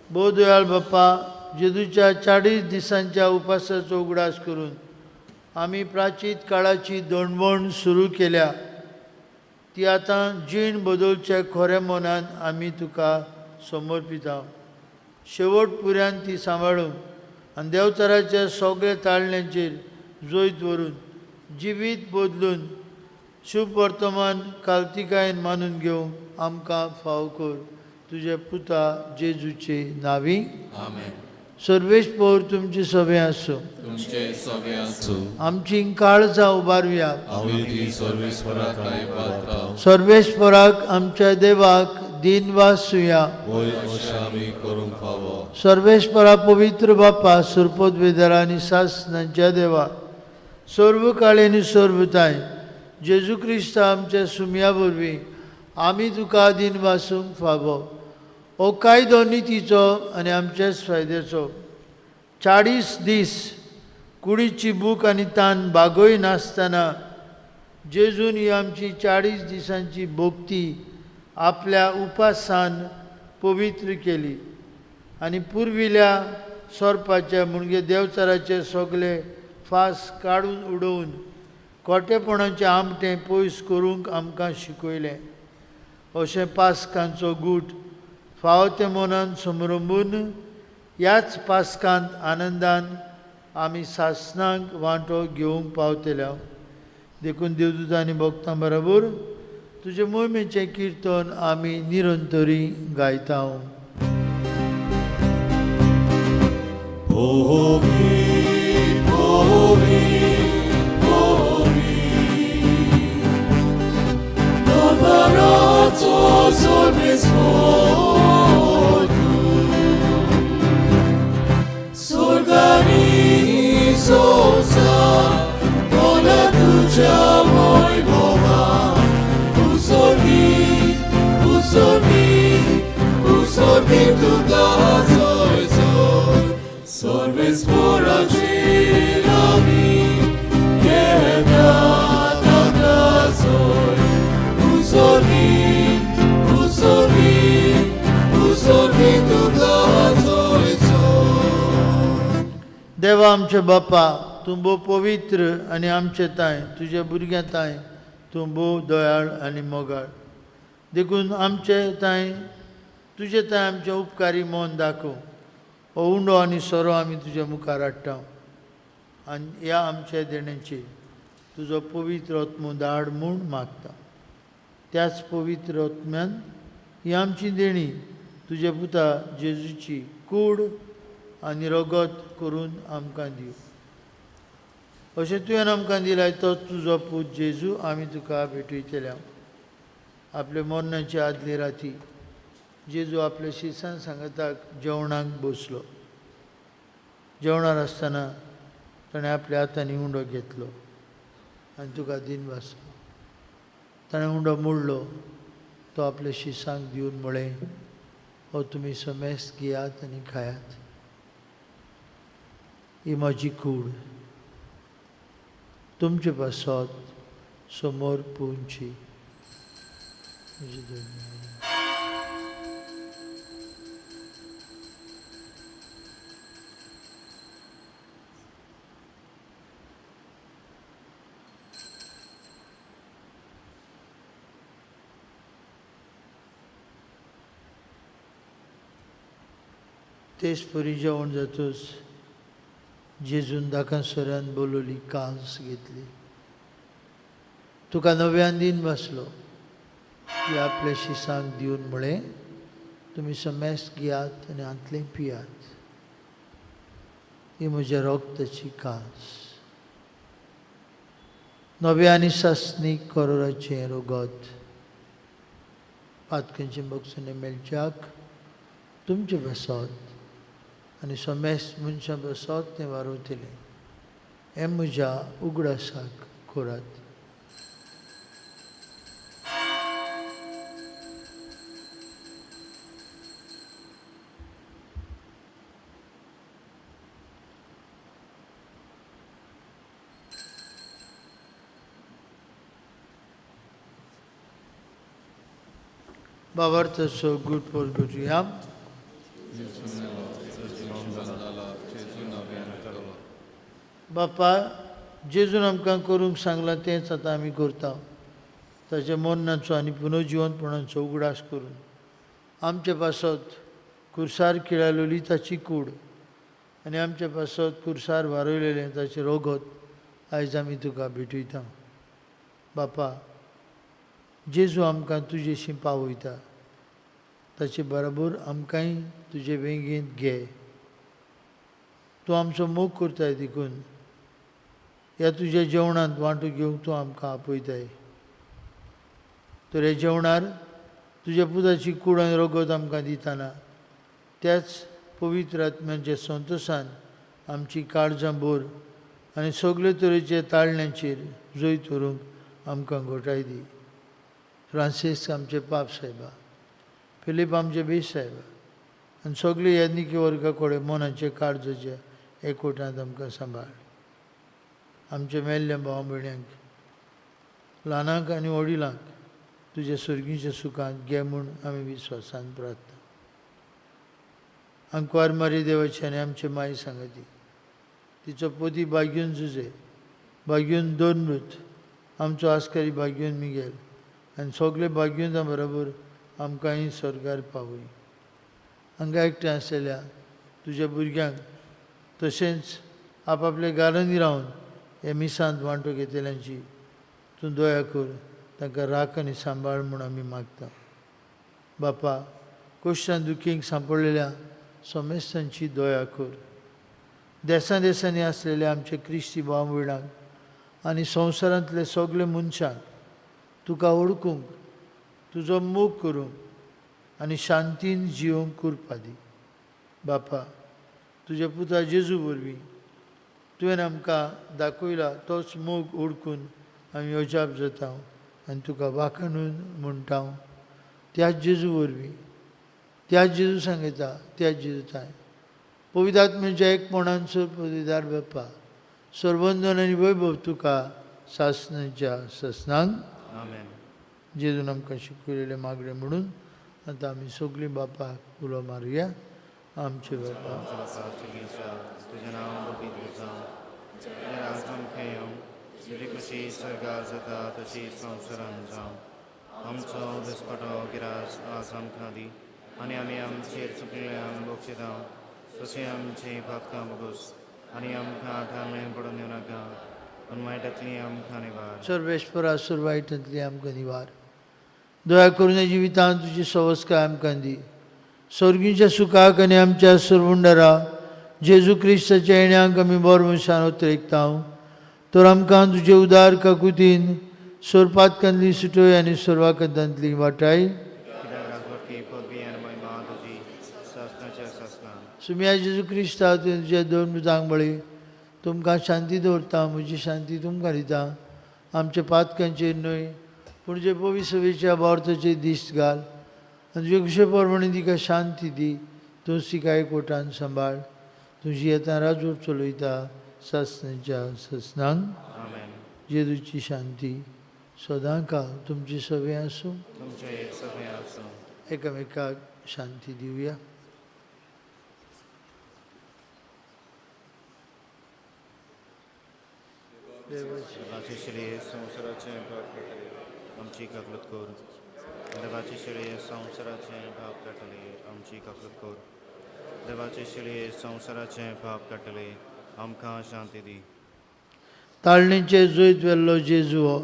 भोव दयाळ बाप्पा, जेजूच्या 40 दिसांच्या उपासाचो उगडास करून आमी प्राचीत काळाची दणवण सुरू केल्या, ती आतां जीण बदलच्या खऱ्या मनान आमी तुका समर्पिता. शेवट पुऱ्यान ती सांबाळून आनी देवचाराच्या सगळ्या ताळण्यांचेर जैत व्हरून जिवीत बदलून शुभ वर्तमान कालतिकायेन मानून घेवंक आमकां फाव कर, तुज्या पुता जेजूचे नांवी. आमेन. सर्वेस्पर तुमचे सभे आसूं. तुमचे सगळे आसूं. आमची काळजां उबारुया. आमी ती सर्वेस्पराक वाता. सर्वेस्पराक आमच्या देवाक दिन वासुया. वय अशें आमी करूंक फावो. सर्वेस्परा पवित्र बापा, सुरपोत वेदरा आनी सासनांच्या देवा, सर्व काळे आनी सर्वताय जेजू क्रिस्त आमच्या सुमया वरवीं आमी तुका दिन वासूंक फावो. हो कायदो नितीचो आनी आमच्याच फायद्याचो. 40 दीस कुडीची भूक आनी तान बागय नासतना जेजून ही आमची 40 दिसांची भक्ती आपल्या उपासान पवित्र केली आनी पुर्विल्या सोरपाचे म्हणजे देवचाराचे सगळे फास काडून उडोवन खोटेपणाचें आमटें पयस करूंक आमकां शिकयलें. अशें पास्कांचो गूट फावो ते मनान समरंबून ह्याच पास्कांत आनंदान आमी सासनाक वांटो घेवंक पावतले. देखून देवदूत आनी भक्तां बरोबर तुजे मोहिमेचें किर्तन आमी निरंतरी गायता. पवित्र Holy, holy. Nabarato sorbis mortu. Sorgani sosa, bola tuja moi boba. Usorgi, usorgi, usorgi tuka soy soy. Sorbis poracilami, yena tata soy. Usorgi, usorgi, usorgi tuka soy soy. देवा आमचे बापा, तूं भोव पवित्र आनी आमचे तांय तुज्या भुरग्यां तांय तूं भोव दयाळ आनी मोगाळ, देखून आमचे तांय तुजे तांय आमचें उपकारी मन दाखोव. हो उंडो आनी सोरो आमी तुज्या मुखार हाडटा आनी ह्या आमच्या देण्याचेर तुजो पवित्र आत्मो धाड म्हूण मागता. त्याच पवित्र आत्म्यान ही आमची देणी तुज्या पुता जेजूची कूड आनी रगत करून आमकां दिव. अशें तुवें आमकां दिलाय तो तुजो पूत जेजू आमी तुका भेटयतल्या. आपल्या मरणाच्या आदले राती जेजू आपल्या शिसां सांगाताक जेवणाक बसलो. जेवणार आसतना ताणें आपल्या हातांनी उंडो घेतलो आनी तुका दिन वाचलो. ताणें उंडो मोडलो, तो आपल्या शिसांक दिवन म्हळें, हो तुमी समेस्त घेयात आनी खायात, ही म्हजी कूड तुमचे पासत समोर पुंची. म्हजी. तेच परी जेवण जातूच जेजून दाकां सोऱ्यान बोलवली कांस घेतली. तुका नव्यान दिन बसलो ती आपल्या शिसांक दिवन म्हळें, तुमी समेस्त घेयात आनी हांतलें पियात, ही म्हज्या रोगताची कांस, नव्या आनी सासणी करोराचें रोगत. पातकांचें बक्षणें मेळच्याक तुमचें बसत आनी समेस्त मनशां बसत तें वारवतलें, हें म्हज्या उगडासाक करात. बाबार्थ so good for good या. बापा, जेजून आमकां करूंक सांगलां तेंच आतां आमी करता. ताच्या मरणाचो आनी पुनर्जिवनपणाचो उगडास करून आमचे पासत कुर्सार खिळालोली ताची कूड आनी आमचे पासत कुर्सार वारयलेलें ताचें रोगत आयज आमी तुका भेटयता. बापा, जेजू आमकां तुजेशी पावयता, ताचे बरोबर आमकांय तुजे वेंगेंत घे. तूं आमचो मोग करताय देखून ह्या तुज्या जेवणांत वांटो घेवंक तूं आमकां आपयताय. तर ह्या जेवणार तुज्या पुताची कूड आनी रगत आमकां दितना त्याच पवित्र आत्म्याच्या संतोशान आमची काळजां भर आनी सगळे तरेचे ताळण्यांचेर जैत व्हरूंक आमकां घोटाय दी. फ्रांसीस आमचे पाप सायबा, फिलीप आमचे बेस सायबा आनी सगळे यादनिकी वर्गा कडेन मनाचे काळजाचे एकवटांत आमकां सांबाळ. आमच्या मेल्ल्या भाव भयण्यांक, ल्हानांक आनी व्हडिलांक तुज्या सर्गीच्या सुखांत घे म्हूण आमी विस्वासान प्रार्थना. आंकवार मारी देवाची आनी आमचे माई सांगती, तिचो पोती बाग्यून जुजे, बाग्यून दोन मृत, आमचो आस्कारी बाग्यून मिगेल आनी सगळे बाग्यूना बरोबर आमकांय स्वर्गार पावय. हांगा एकटें आसलेल्या तुज्या भुरग्यांक तशेंच आपआपल्या घरांनी रावन हे मिसांत वांटो घेतल्यांची तूं दया कर, तांकां राख आनी सांबाळ म्हूण आमी मागता. बापा, कश्टान दुखींक सांपडलेल्या समेस्तांची दया कर. देसां देसांनी आसलेले आमचे क्रिस्ती भाव भयणांक आनी संवसारांतले सगळे मनशांक तुका ओळखूंक, तुजो मोग करूंक आनी शांतीन जिवंक कृपा दी. बापा, तुज्या पुता जेजू वरवीं तुवें आमकां दाखयला तोच मोग ओळखून आमी अजाप जाता आनी तुका वाखाणून म्हणटा. त्याच जेजू वरवीं, त्याच जेजू सांगता, त्याच जेजू ताय पवित्र आत्म्याच्या एकपणान पविदार बाप्पा सर्वंदन आनी वैभव तुका सासनाच्या सासनांक. आमेन. जेजून आमकां शिकयलेलें मागणें म्हणून आतां आमी सगळीं बापाक उलो मारुया. आमचे बापा, आमच्या बापा स्वर्गीच्या, तुजें नांव पवित्र जावं, तुजें राज आमकां येवं, तुजी खुशी स्वर्गार जाता तशी संवसारांत जावं. आमचो दिसपटो गिरास आज आमकां दी आनी आमी आमचेर चुकलेल्यांक बक्षिता तशें आमचीं पातकां बगोस आनी आमकां ठाणें पडून दिवं नाका, पूण वायटांतली आमकां निवार. सर्वेस्परा सर्वायटांतली आमकां निवार. दया करून जिवितांत तुजी सवस्काय आमकां दी. स्वर्गीच्या सुखाक आनी आमच्या सरवुंडरा जेजू क्रिस्ताच्या येण्याक आमी बरो मनशान उतरेकता. तर आमकां तुजे उदार काकुतीन सोरपातकांतली सुटय आनी सोरवाकंतांतली वाटाय. कित्याक राजवटकी पदवी आनी महिमा तुजी सासणाच्या सासणां. सुम्या जेजू क्रिस्ता, तुवें तुज्या दोन पुतांक बळी तुमकां शांती दवरता, म्हजी शांती तुमकां दिता. आमच्या पातकांचेर न्हय पूण जे पवित्र सभेच्या भावार्थाचेर दिश्ट घाल आनी तुजे खुशे प्रमाणे तिका शांती दी. तूं तिका एकवटान सांबाळ. तुजी येता राजवट चलयता सासणाच्या सासणांक. आमेन. जेजूची शांती सदां काल तुमची सगळें आसूं. तुमचें एक सगळें आसूं. एकामेकाक शांती दिवया. देवाची देवाची शिळये संवसाराचें पाप काडटले, आमची काकलूत कर. देवाची शिळये संवसाराचें पाप काडटले, आमची काकलूत कर. देवाची शिळये संवसाराचें पाप काडटले, आमकां शांती दी. ताळणेचेर जैत व्हेल्लो जेजू हो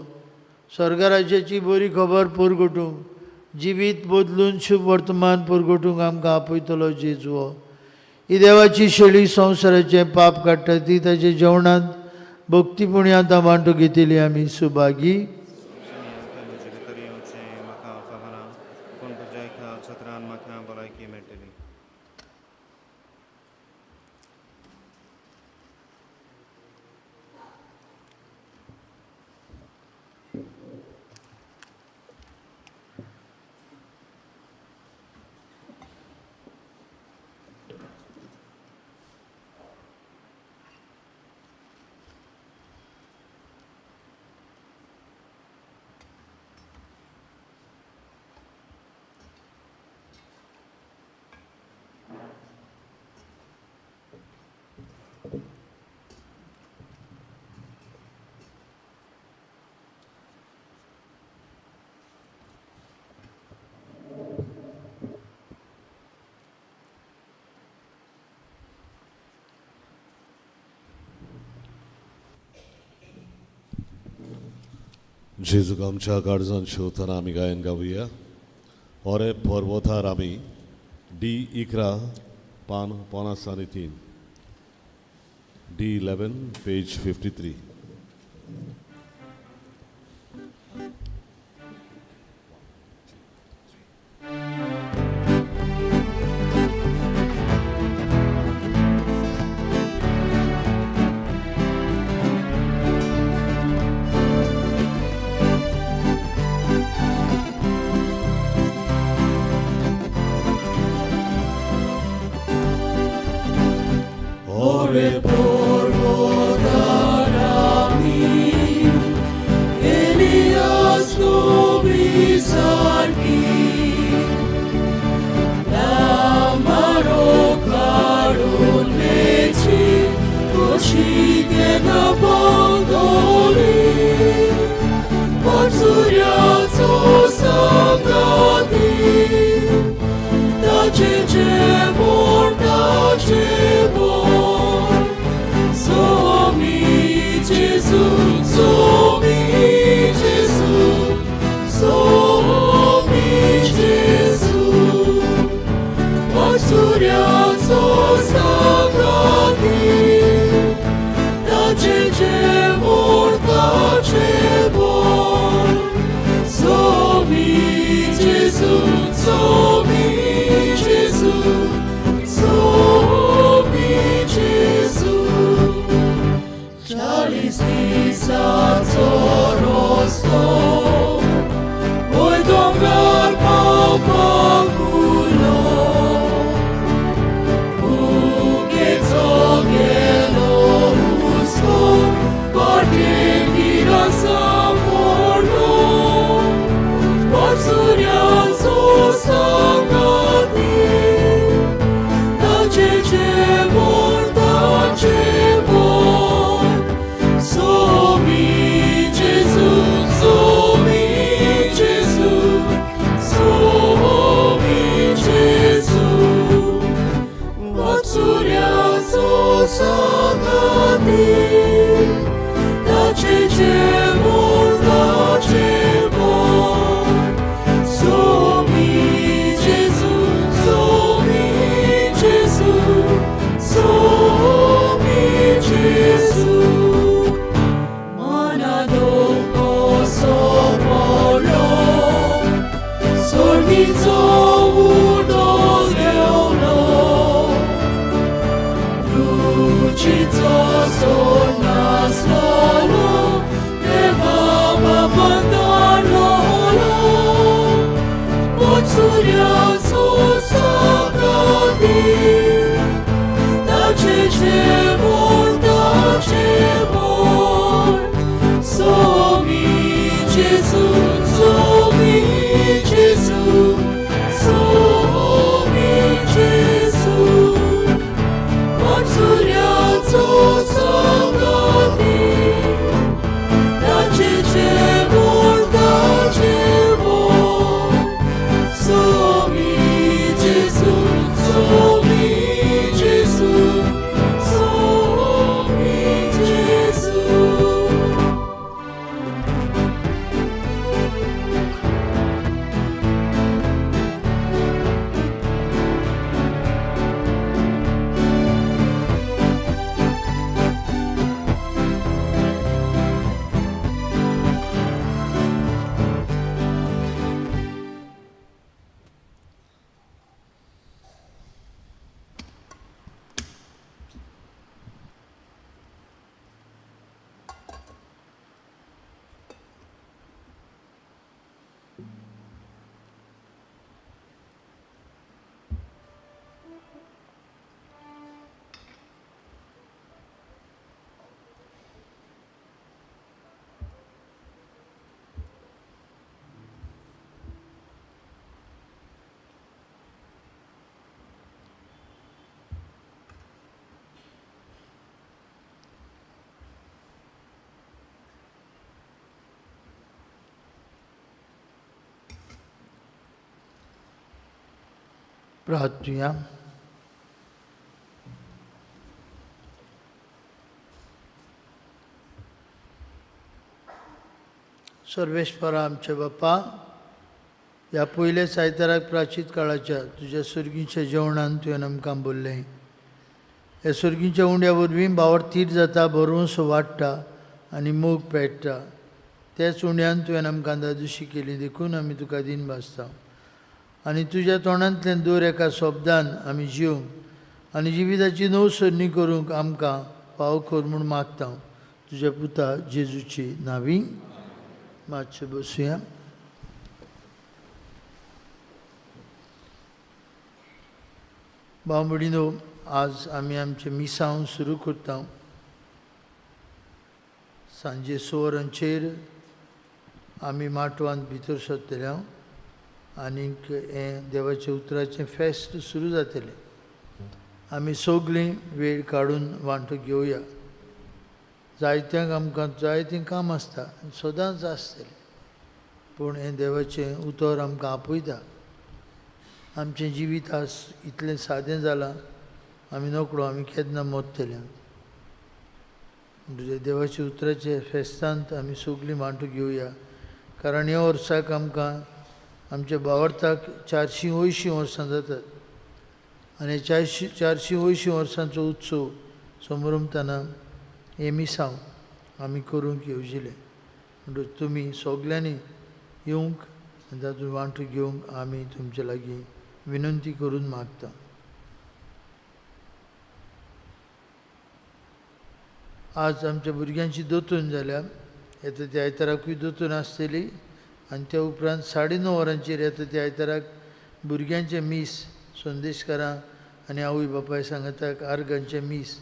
स्वर्गराज्याची बरी खबर पुरगोटूंक, जिवीत बदलून शुभ वर्तमान पुरगोटूंक आमकां आपयतलो जेजू हो. ही देवाची शेळी संवसाराचें पाप काडटा ती ताच्या जेवणांत भक्तीपुणी आतां वांटो घेतली आमी सुभागी. सुनिया म्हजे भितर येवचें म्हाका फावना, पूण तुज्या एका सत्रान म्हाका भलायकी मेळटली. जेजूक आमच्या काळजान शिवतना आमी गायन गावया. ओरे पर्वतार आमी, डी 11 पान 53, D 11 page 53. Ore porvotar ami, Elias nobis arki, Lamaro karun mechi, Koshite na bandoli, Patsuriaco sangati, Tace cebor, tace bor, Somi Gesù, Somi Gesù, Somi Gesù, Patsuriaco sangati. कुशीचो सोडनासलोलो देवा बाबान धाडलोलो पोचुऱ्याचो सांगाती ताचे जेवण ताचे बोल स्वामी जेजू स्वामी जेजू स्वामी जेजू पोचुऱ्याचो सांगाती ताचे जेवण ताचे बोल स्वामी जेजू स्वामी जेजू स्वामी जेजू. प्रार्थुया. सर्वेस्परा आमचे बापा, ह्या पयल्या आयताराक प्राचीत काळाच्या तुज्या सुर्गीच्या जेवणान तुवें आमकां बोल्लें. ह्या सुर्गीच्या उंड्या वरवीं भावार तीर जाता, भरवंसो वाडटा आनी मोग पेट्टा. त्याच उंड्यान तुवें आमकां दादोशी केली देखून आमी तुका दीन भासता आनी तुज्या तोंडांतल्यान दर एका शब्दान आमी जिवंक आनी जिविताची नवसरणी करूंक आमकां फावो कर म्हूण मागता, तुज्या पुता जेजूची नावी. मातशें बसुया. भाव भयणीनो, आज आमी आमचें मिसांव सुरू करता. सांजे 6 वरांचेर आमी माटवांत भितर सरतले आनीक हें देवाच्या उतराचें फेस्त सुरू जातलें. आमी सगळीं वेळ काडून वांटो घेवया. जायत्यांक आमकां जायतीं काम आसता, सदांच आसतलें, पूण हें देवाचें उतर आमकां आपयता. आमचें जिवीत आज इतलें सादें जालां, आमी नकळो आमी केन्ना मरतले. म्हणटकीर देवाच्या उतराचे फेस्तांत आमी सगळीं वांटो घेवया, कारण ह्या वर्साक आमकां आमच्या भावार्थाक 480 वर्सां जातात आनी 480 वर्सांचो उत्सव समरमतना हें मिसांव आमी करूंक येवजिलें. म्हणटकच तुमी सगल्यांनी येवंक आनी तातूंत वांटो घेवंक आमी तुमचे लागीं विनंती करून मागता. आज आमच्या भुरग्यांची दोतोन जाल्या, येता त्या आयताराकूय दोतोन आसतली आनी त्या उपरांत 9:30 वरांचेर येता त्या आयताराक भुरग्यांचें मीस संदेशकारां आनी आवय बापाय सांगाताक आर्गांचें मीस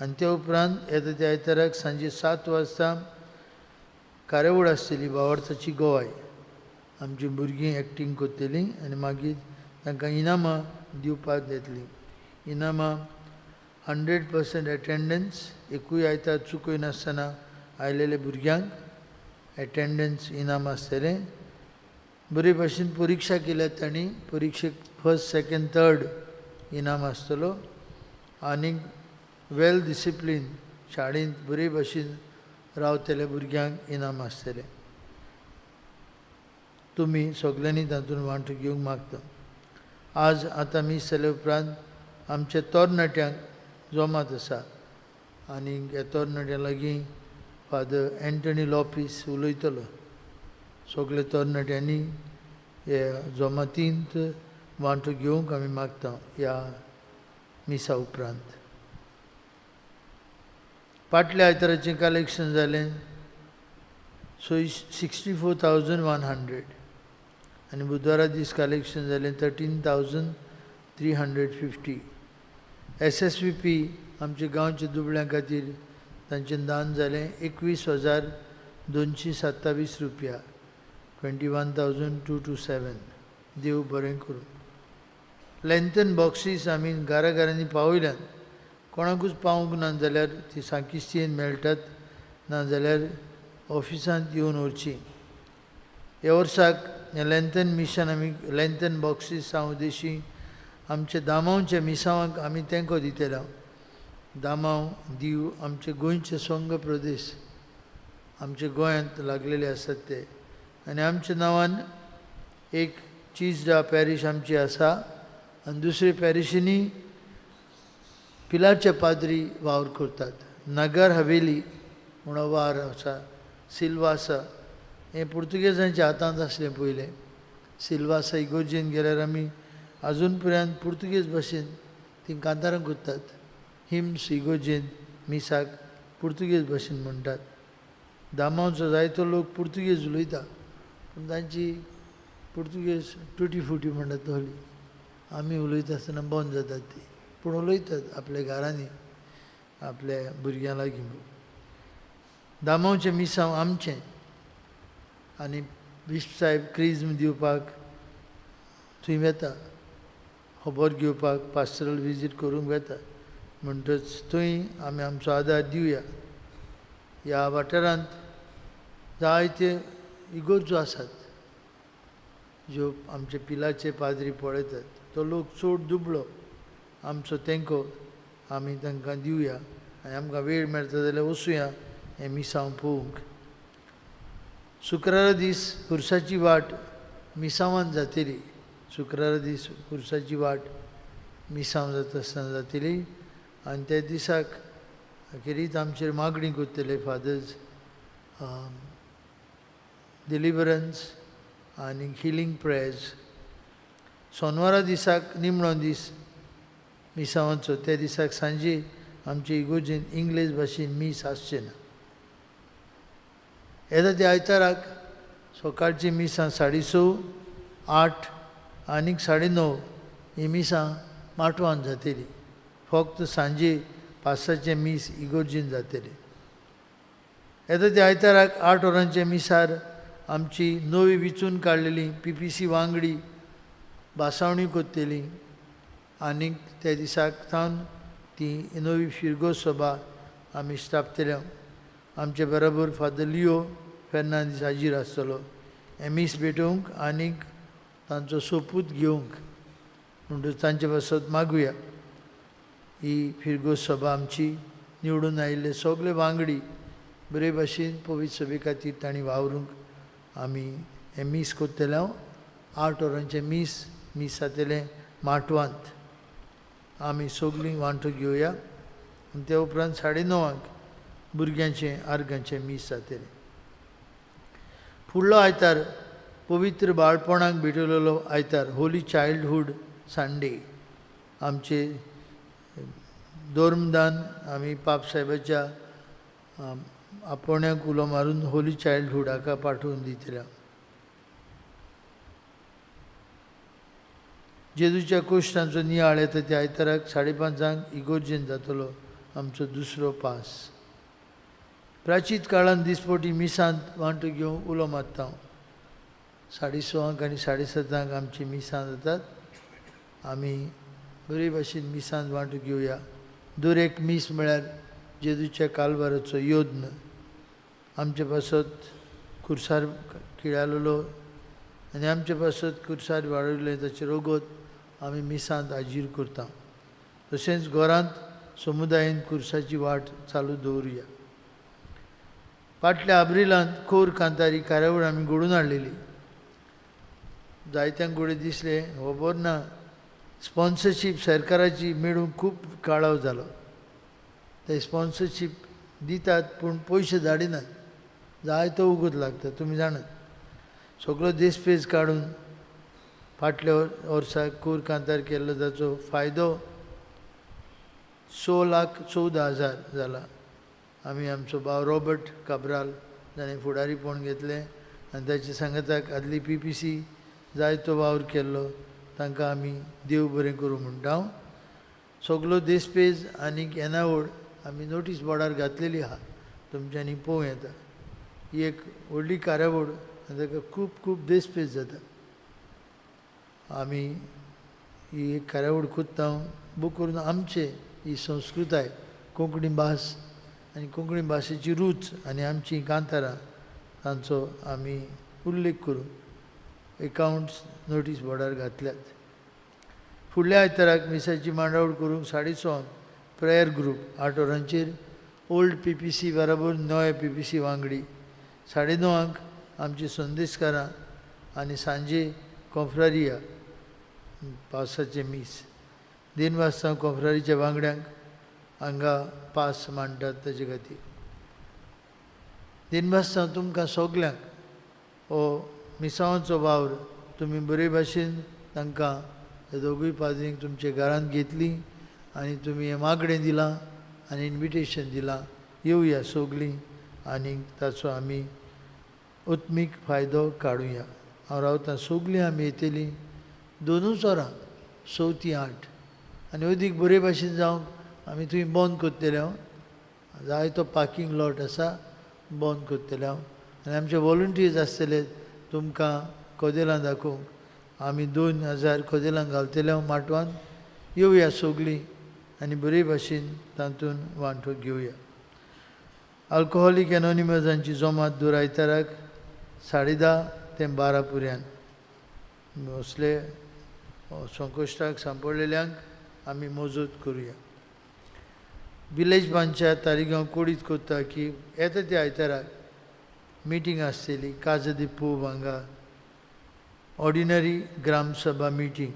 आनी त्या उपरांत येता त्या आयताराक सांजे 7 वाजता कार्यावळ आसतली भावार्थाची गोवाय. आमची भुरगीं एक्टींग करतलीं आनी मागीर तांकां इनामां दिवपाक येतलीं. इनामां 100% एटेंडन्स, एकूय आयतार चुकयनासतना आयलेले भुरग्यांक एटेंडन्स इनाम आसतलें. बरे भाशेन परिक्षा केल्या तांणी, परिक्षेक 1st 2nd 3rd इनाम आसतलो. आनीक वेल डिसिप्लीन शाळेंत बरे भाशेन रावतले भुरग्यांक इनाम आसतलें. तुमी सगल्यांनी तातूंत वांटो घेवंक मागता. आज आतां मीस जाल्या उपरांत आमच्या तरणाट्यांक जमात आसा आनी ह्या तरणाट्यां लागीं फादर एंटनी लोपीस उलयतलो. सगळे तरणाट्यांनी ह्या जमातींत वांटो घेवंक आमी मागता ह्या मिसा उपरांत. फाटल्या आयताराचें कलेक्शन जालें 64,100 आनी बुधवारा दीस कलेक्शन जालें 13,350. SSVP आमच्या गांवच्या दुबळ्यां खातीर तांचें दान जालें 21,227 रुपया, 21,227. देव बरें करूं. लेंथन बॉक्सीस आमी घरा घरांनी पावयल्यात. कोणाकूच पावूंक ना जाल्यार ती सांकिस्तीन मेळटात, ना जाल्यार ऑफिसांत येवन व्हरची. ह्या वर्साक हें लेंथन मिशन आमी लेंथन बॉक्सीस उद्देशी आमच्या दामांवच्या मिसांवाक आमी तेंको दितले. दामांव, दीव आमचे गोंयचे संघ प्रदेश आमच्या गोंयांत लागलेले आसात ते. आनी आमच्या नांवान एक चिजडा पॅरीश आमची आसा आनी दुसरे पॅरिशींनी पिलारचे पाद्री वावर करतात. नगर हवेली म्हणून वावर आसा, सिल्वासा हें पुर्तुगेजांच्या हातांत आसलें पयलें. सिल्वासा इगोर्जेन गेल्यार आमी आजून पर्यंत पुर्तुगेज भाशेन ती कांतारां करतात. हिम्स इगोर्जेन मिसाक पुर्तुगेज भाशेन म्हणटात. दामांवचो जायतो लोक पुर्तुगेज उलयता, पूण तांची पुर्तुगेज टुटी फुटी म्हणटात तसली. आमी उलयता आसतना बंद जातात ती, पूण उलयतात आपल्या घरांनी आपल्या भुरग्यां लागीं. दामांवचें मिसांव आमचें आनी बिश्प साहेब क्रिज्म दिवपाक थंय वेता, खबर घेवपाक पास्टरल विजीट करूंक वेता. म्हणटच थंय आमी आमचो आदार दिवया. ह्या वाठारांत जायते इगोर्जो आसात ज्यो आमचे पिलाचे पाद्री पळयतात. तो लोक चड दुबळो, आमचो तेंको आमी तांकां दिवया आनी आमकां वेळ मेळटा जाल्यार वचुया हें मिसांव पळोवंक. शुक्रारा दीस खुर्साची वाट मिसांवान जातली. शुक्रारा दीस खुर्साची वाट मिसांव जाता आसतना जातली आनी त्या दिसाक खेरीत आमचेर मागणी करतले फादर्स डिलिवरन्स आनी हिलींग प्रेयर्स. सोनवारा दिसाक निमणो दीस मिसांवाचो, त्या दिसाक सांजे आमचे इगोर्जेन इंग्लीश भाशेन मीस आसचें ना. येता त्या आयताराक सकाळची मिसां 6:30, 8 आनीक 9:30 ही मिसां माटवान जातली. फक्त सांजे 5 मीस इगोर्जेन जातली. येता त्या आयताराक 8 वरांचे मिसार आमची नवी विचून काडलेली PPC वांगडी बासावणी करतली आनीक त्या दिसाक थावन ती नवी फिरगो सभा आमी स्थापतले. आमचे बरोबर फादर लियो फेर्नांदीस हाजीर आसतलो हें मीस भेटोवंक आनीक तांचो सोपूत घेवंक. म्हणटच तांचे पासत मागुया. ही फिरगो सभा आमची निवडून आयिल्ले सगळे वांगडी बरे भाशेन पवित्र सभे खातीर तांणी वावरूंक आमी हें मीस करतले. हांव 8 वरांचें मीस मीस जातलें माटवांत. आमी सगळीं वांटो घेवया आनी त्या उपरांत 9:30 भुरग्यांचें आर्गांचें मीस जातलें. फुडलो आयतार पवित्र बाळपणाक भेटवलेलो आयतार, होली चायल्डहूड संडे. आमचे धर्मदान आमी पाप साहेबाच्या आपोवण्याक उलो मारून होली चायल्डहूड हाका पाठोवन दितले. जेजूच्या कोश्टांचो नियाळ येता त्या आयताराक 5:30 इगोर्जेन जातलो आमचो दुसरो पास. प्राचीत काळान दिसपटी मिसांत वांटो घेवंक उलो मारता. 6:30 आनी 7:30 आमची मिसां जातात. आमी बरे भाशेन मिसांत वांटो घेवया. दर एक मीस म्हळ्यार जेजूच्या कालवाराचो यत्न. आमचे पासत खुर्सार किळालेलो आनी आमचे पासत खुर्सार वाडयलें ताचें रोगत आमी मिसांत हाजीर करता. तशेंच घरांत समुदायेन खुर्साची वाट चालू दवरुया. फाटल्या आब्रिलांत कोर कांतारी कार्यावळ आमी घडोवन हाडलेली. जायत्यांक घडये दिसलें खबर ना, स्पॉन्सरशीप सरकाराची मेळूंक खूब काळाव जालो. ते स्पॉन्सरशीप दितात पूण पयशे धाडिनात, जायतो उगत लागता तुमी जाणात. सगळो देसपेज काडून फाटल्या वर्साक कोर कांतार केल्लो ताचो फायदो 6,14,000 जाला. आमी आमचो भाव रॉबर्ट काब्राल जाणें फुडारीपण घेतलें आनी ताच्या सांगाताक आदली पी पी सी जायतो वावर केल्लो, तांकां आमी देव बरें करूं म्हणटा. सगलो देसपेज आनीक येणावळ आमी नोटीस बोर्डार घातलेली आहा, तुमच्यांनी पळोवं येता. ही एक व्हडली कार्यावळ आनी ताका खूब खूब देसपेज जाता. आमी ही एक कार्यावळ कोत्ता बूक करून आमचे ही संस्कृताय, कोंकणी भास आनी कोंकणी भाशेची रूच आनी आमची कांतारां तांचो आमी उल्लेख करून एकावंट्स नोटीस बोर्डार घातल्यात. फुडल्या आयताराक मिसाची मांडावळ करूंक 6:30 प्रेयर ग्रूप 8 वरांचेर ओल्ड पी पी सी बराबर नवे पी पी सी वांगडी, 9:30 आमची संदेशकारां आनी सांजे कॉफ्रारिया पावसाचें मीस. 3 वाजता कॉफ्रारीच्या वांगड्यांक हांगा पास मांडटात ताजे खातीर. 3 वाजता तुमकां सगल्यांक हो मिसांवाचो वावर तुमी बरे भाशेन तांकां हे दोगूय पाद्रींक तुमच्या घरांत घेतली आनी तुमी हें मागणें दिलां आनी इन्विटेशन दिलां, येवया सगलीं आनी ताचो आमी उत्मीक फायदो काडुया. हांव रावतां सगलीं आमी येतलीं 2 वरां 6 ते 8 आनी अदीक बरे भाशेन जावंक आमी थंय बंद करतले. हांव जायतो पार्कींग लॉट आसा, बंद करतले हांव आनी आमचे वॉलंटियर्स आसतले तुमकां कदेलां दाखोवंक. आमी 2000 कदेलां घालतले हांव माटवान. येवया सगलीं आनी बरे भाशेन तातूंत वांटो घेवया. अल्कोहोलीक एनोनिमसांची जमात दर आयताराक 10:30 ते 12 पर्यंत. असले संकश्टाक सांपडलेल्यांक आमी मजत करुया. विलेज पंचायत तारीगांव कोडीत कोत्ता की येता त्या आयताराक मिटींग आसतली काज दी पूब हांगा ordinary Gram Sabha meeting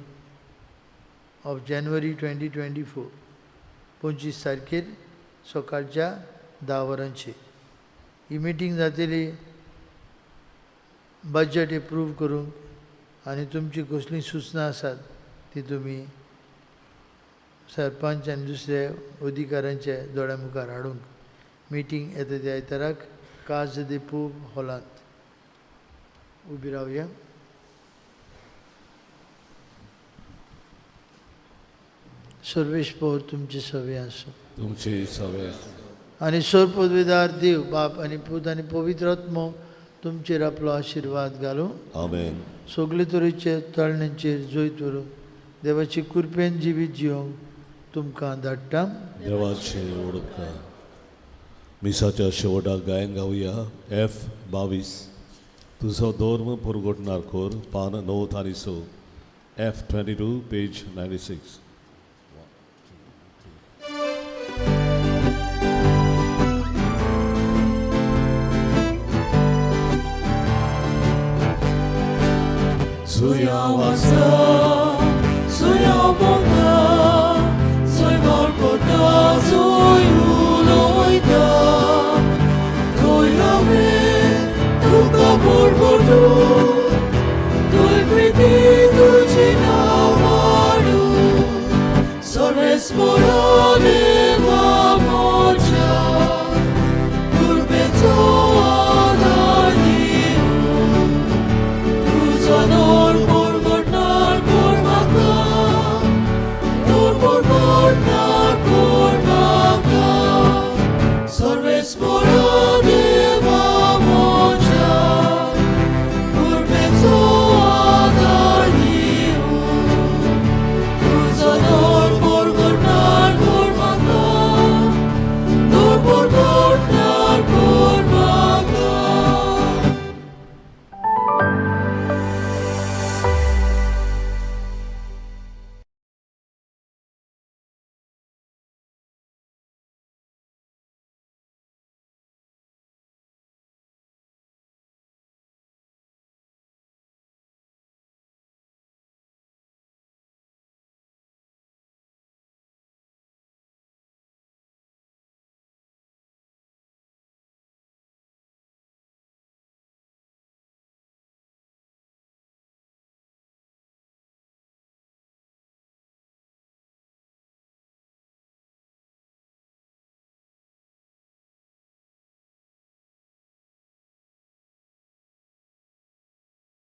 of January 2024 25 तारखेर सकाळच्या 10 वरांचेर. ही मिटींग जातली बजट एप्रूव करूंक आनी तुमची कसलीं सुचनां आसात ती तुमी सरपंच आनी दुसऱ्या अधिकाऱ्यांच्या दोळ्या मुखार हाडूंक. मिटींग येता त्या आयताराक काज दे पूब हॉलांत. उबी रावया. सर्वेश पौर तुमचे सवे आसूं. तुमचे सवे. आनी सोर पदवेदार देव बाप आनी पूत आनी पवित्र आत्मो तुमचेर आपलो आशिर्वाद घालूं. आमेन. सगळे तरेचे तळण्यांचेर जैत व्हरूंक देवाचे कृपेन जिवीत जिवंक तुमकां धाडटा. देवाचे ओडपकार. मिसाच्या शेवटाक गायन गावया एफ 22 तुजो धर्म पुरगोटणार कोर पान 9 आनी 6 एफ 22 पेज 96. Suya wasa, suya bonda, soy barkota, soy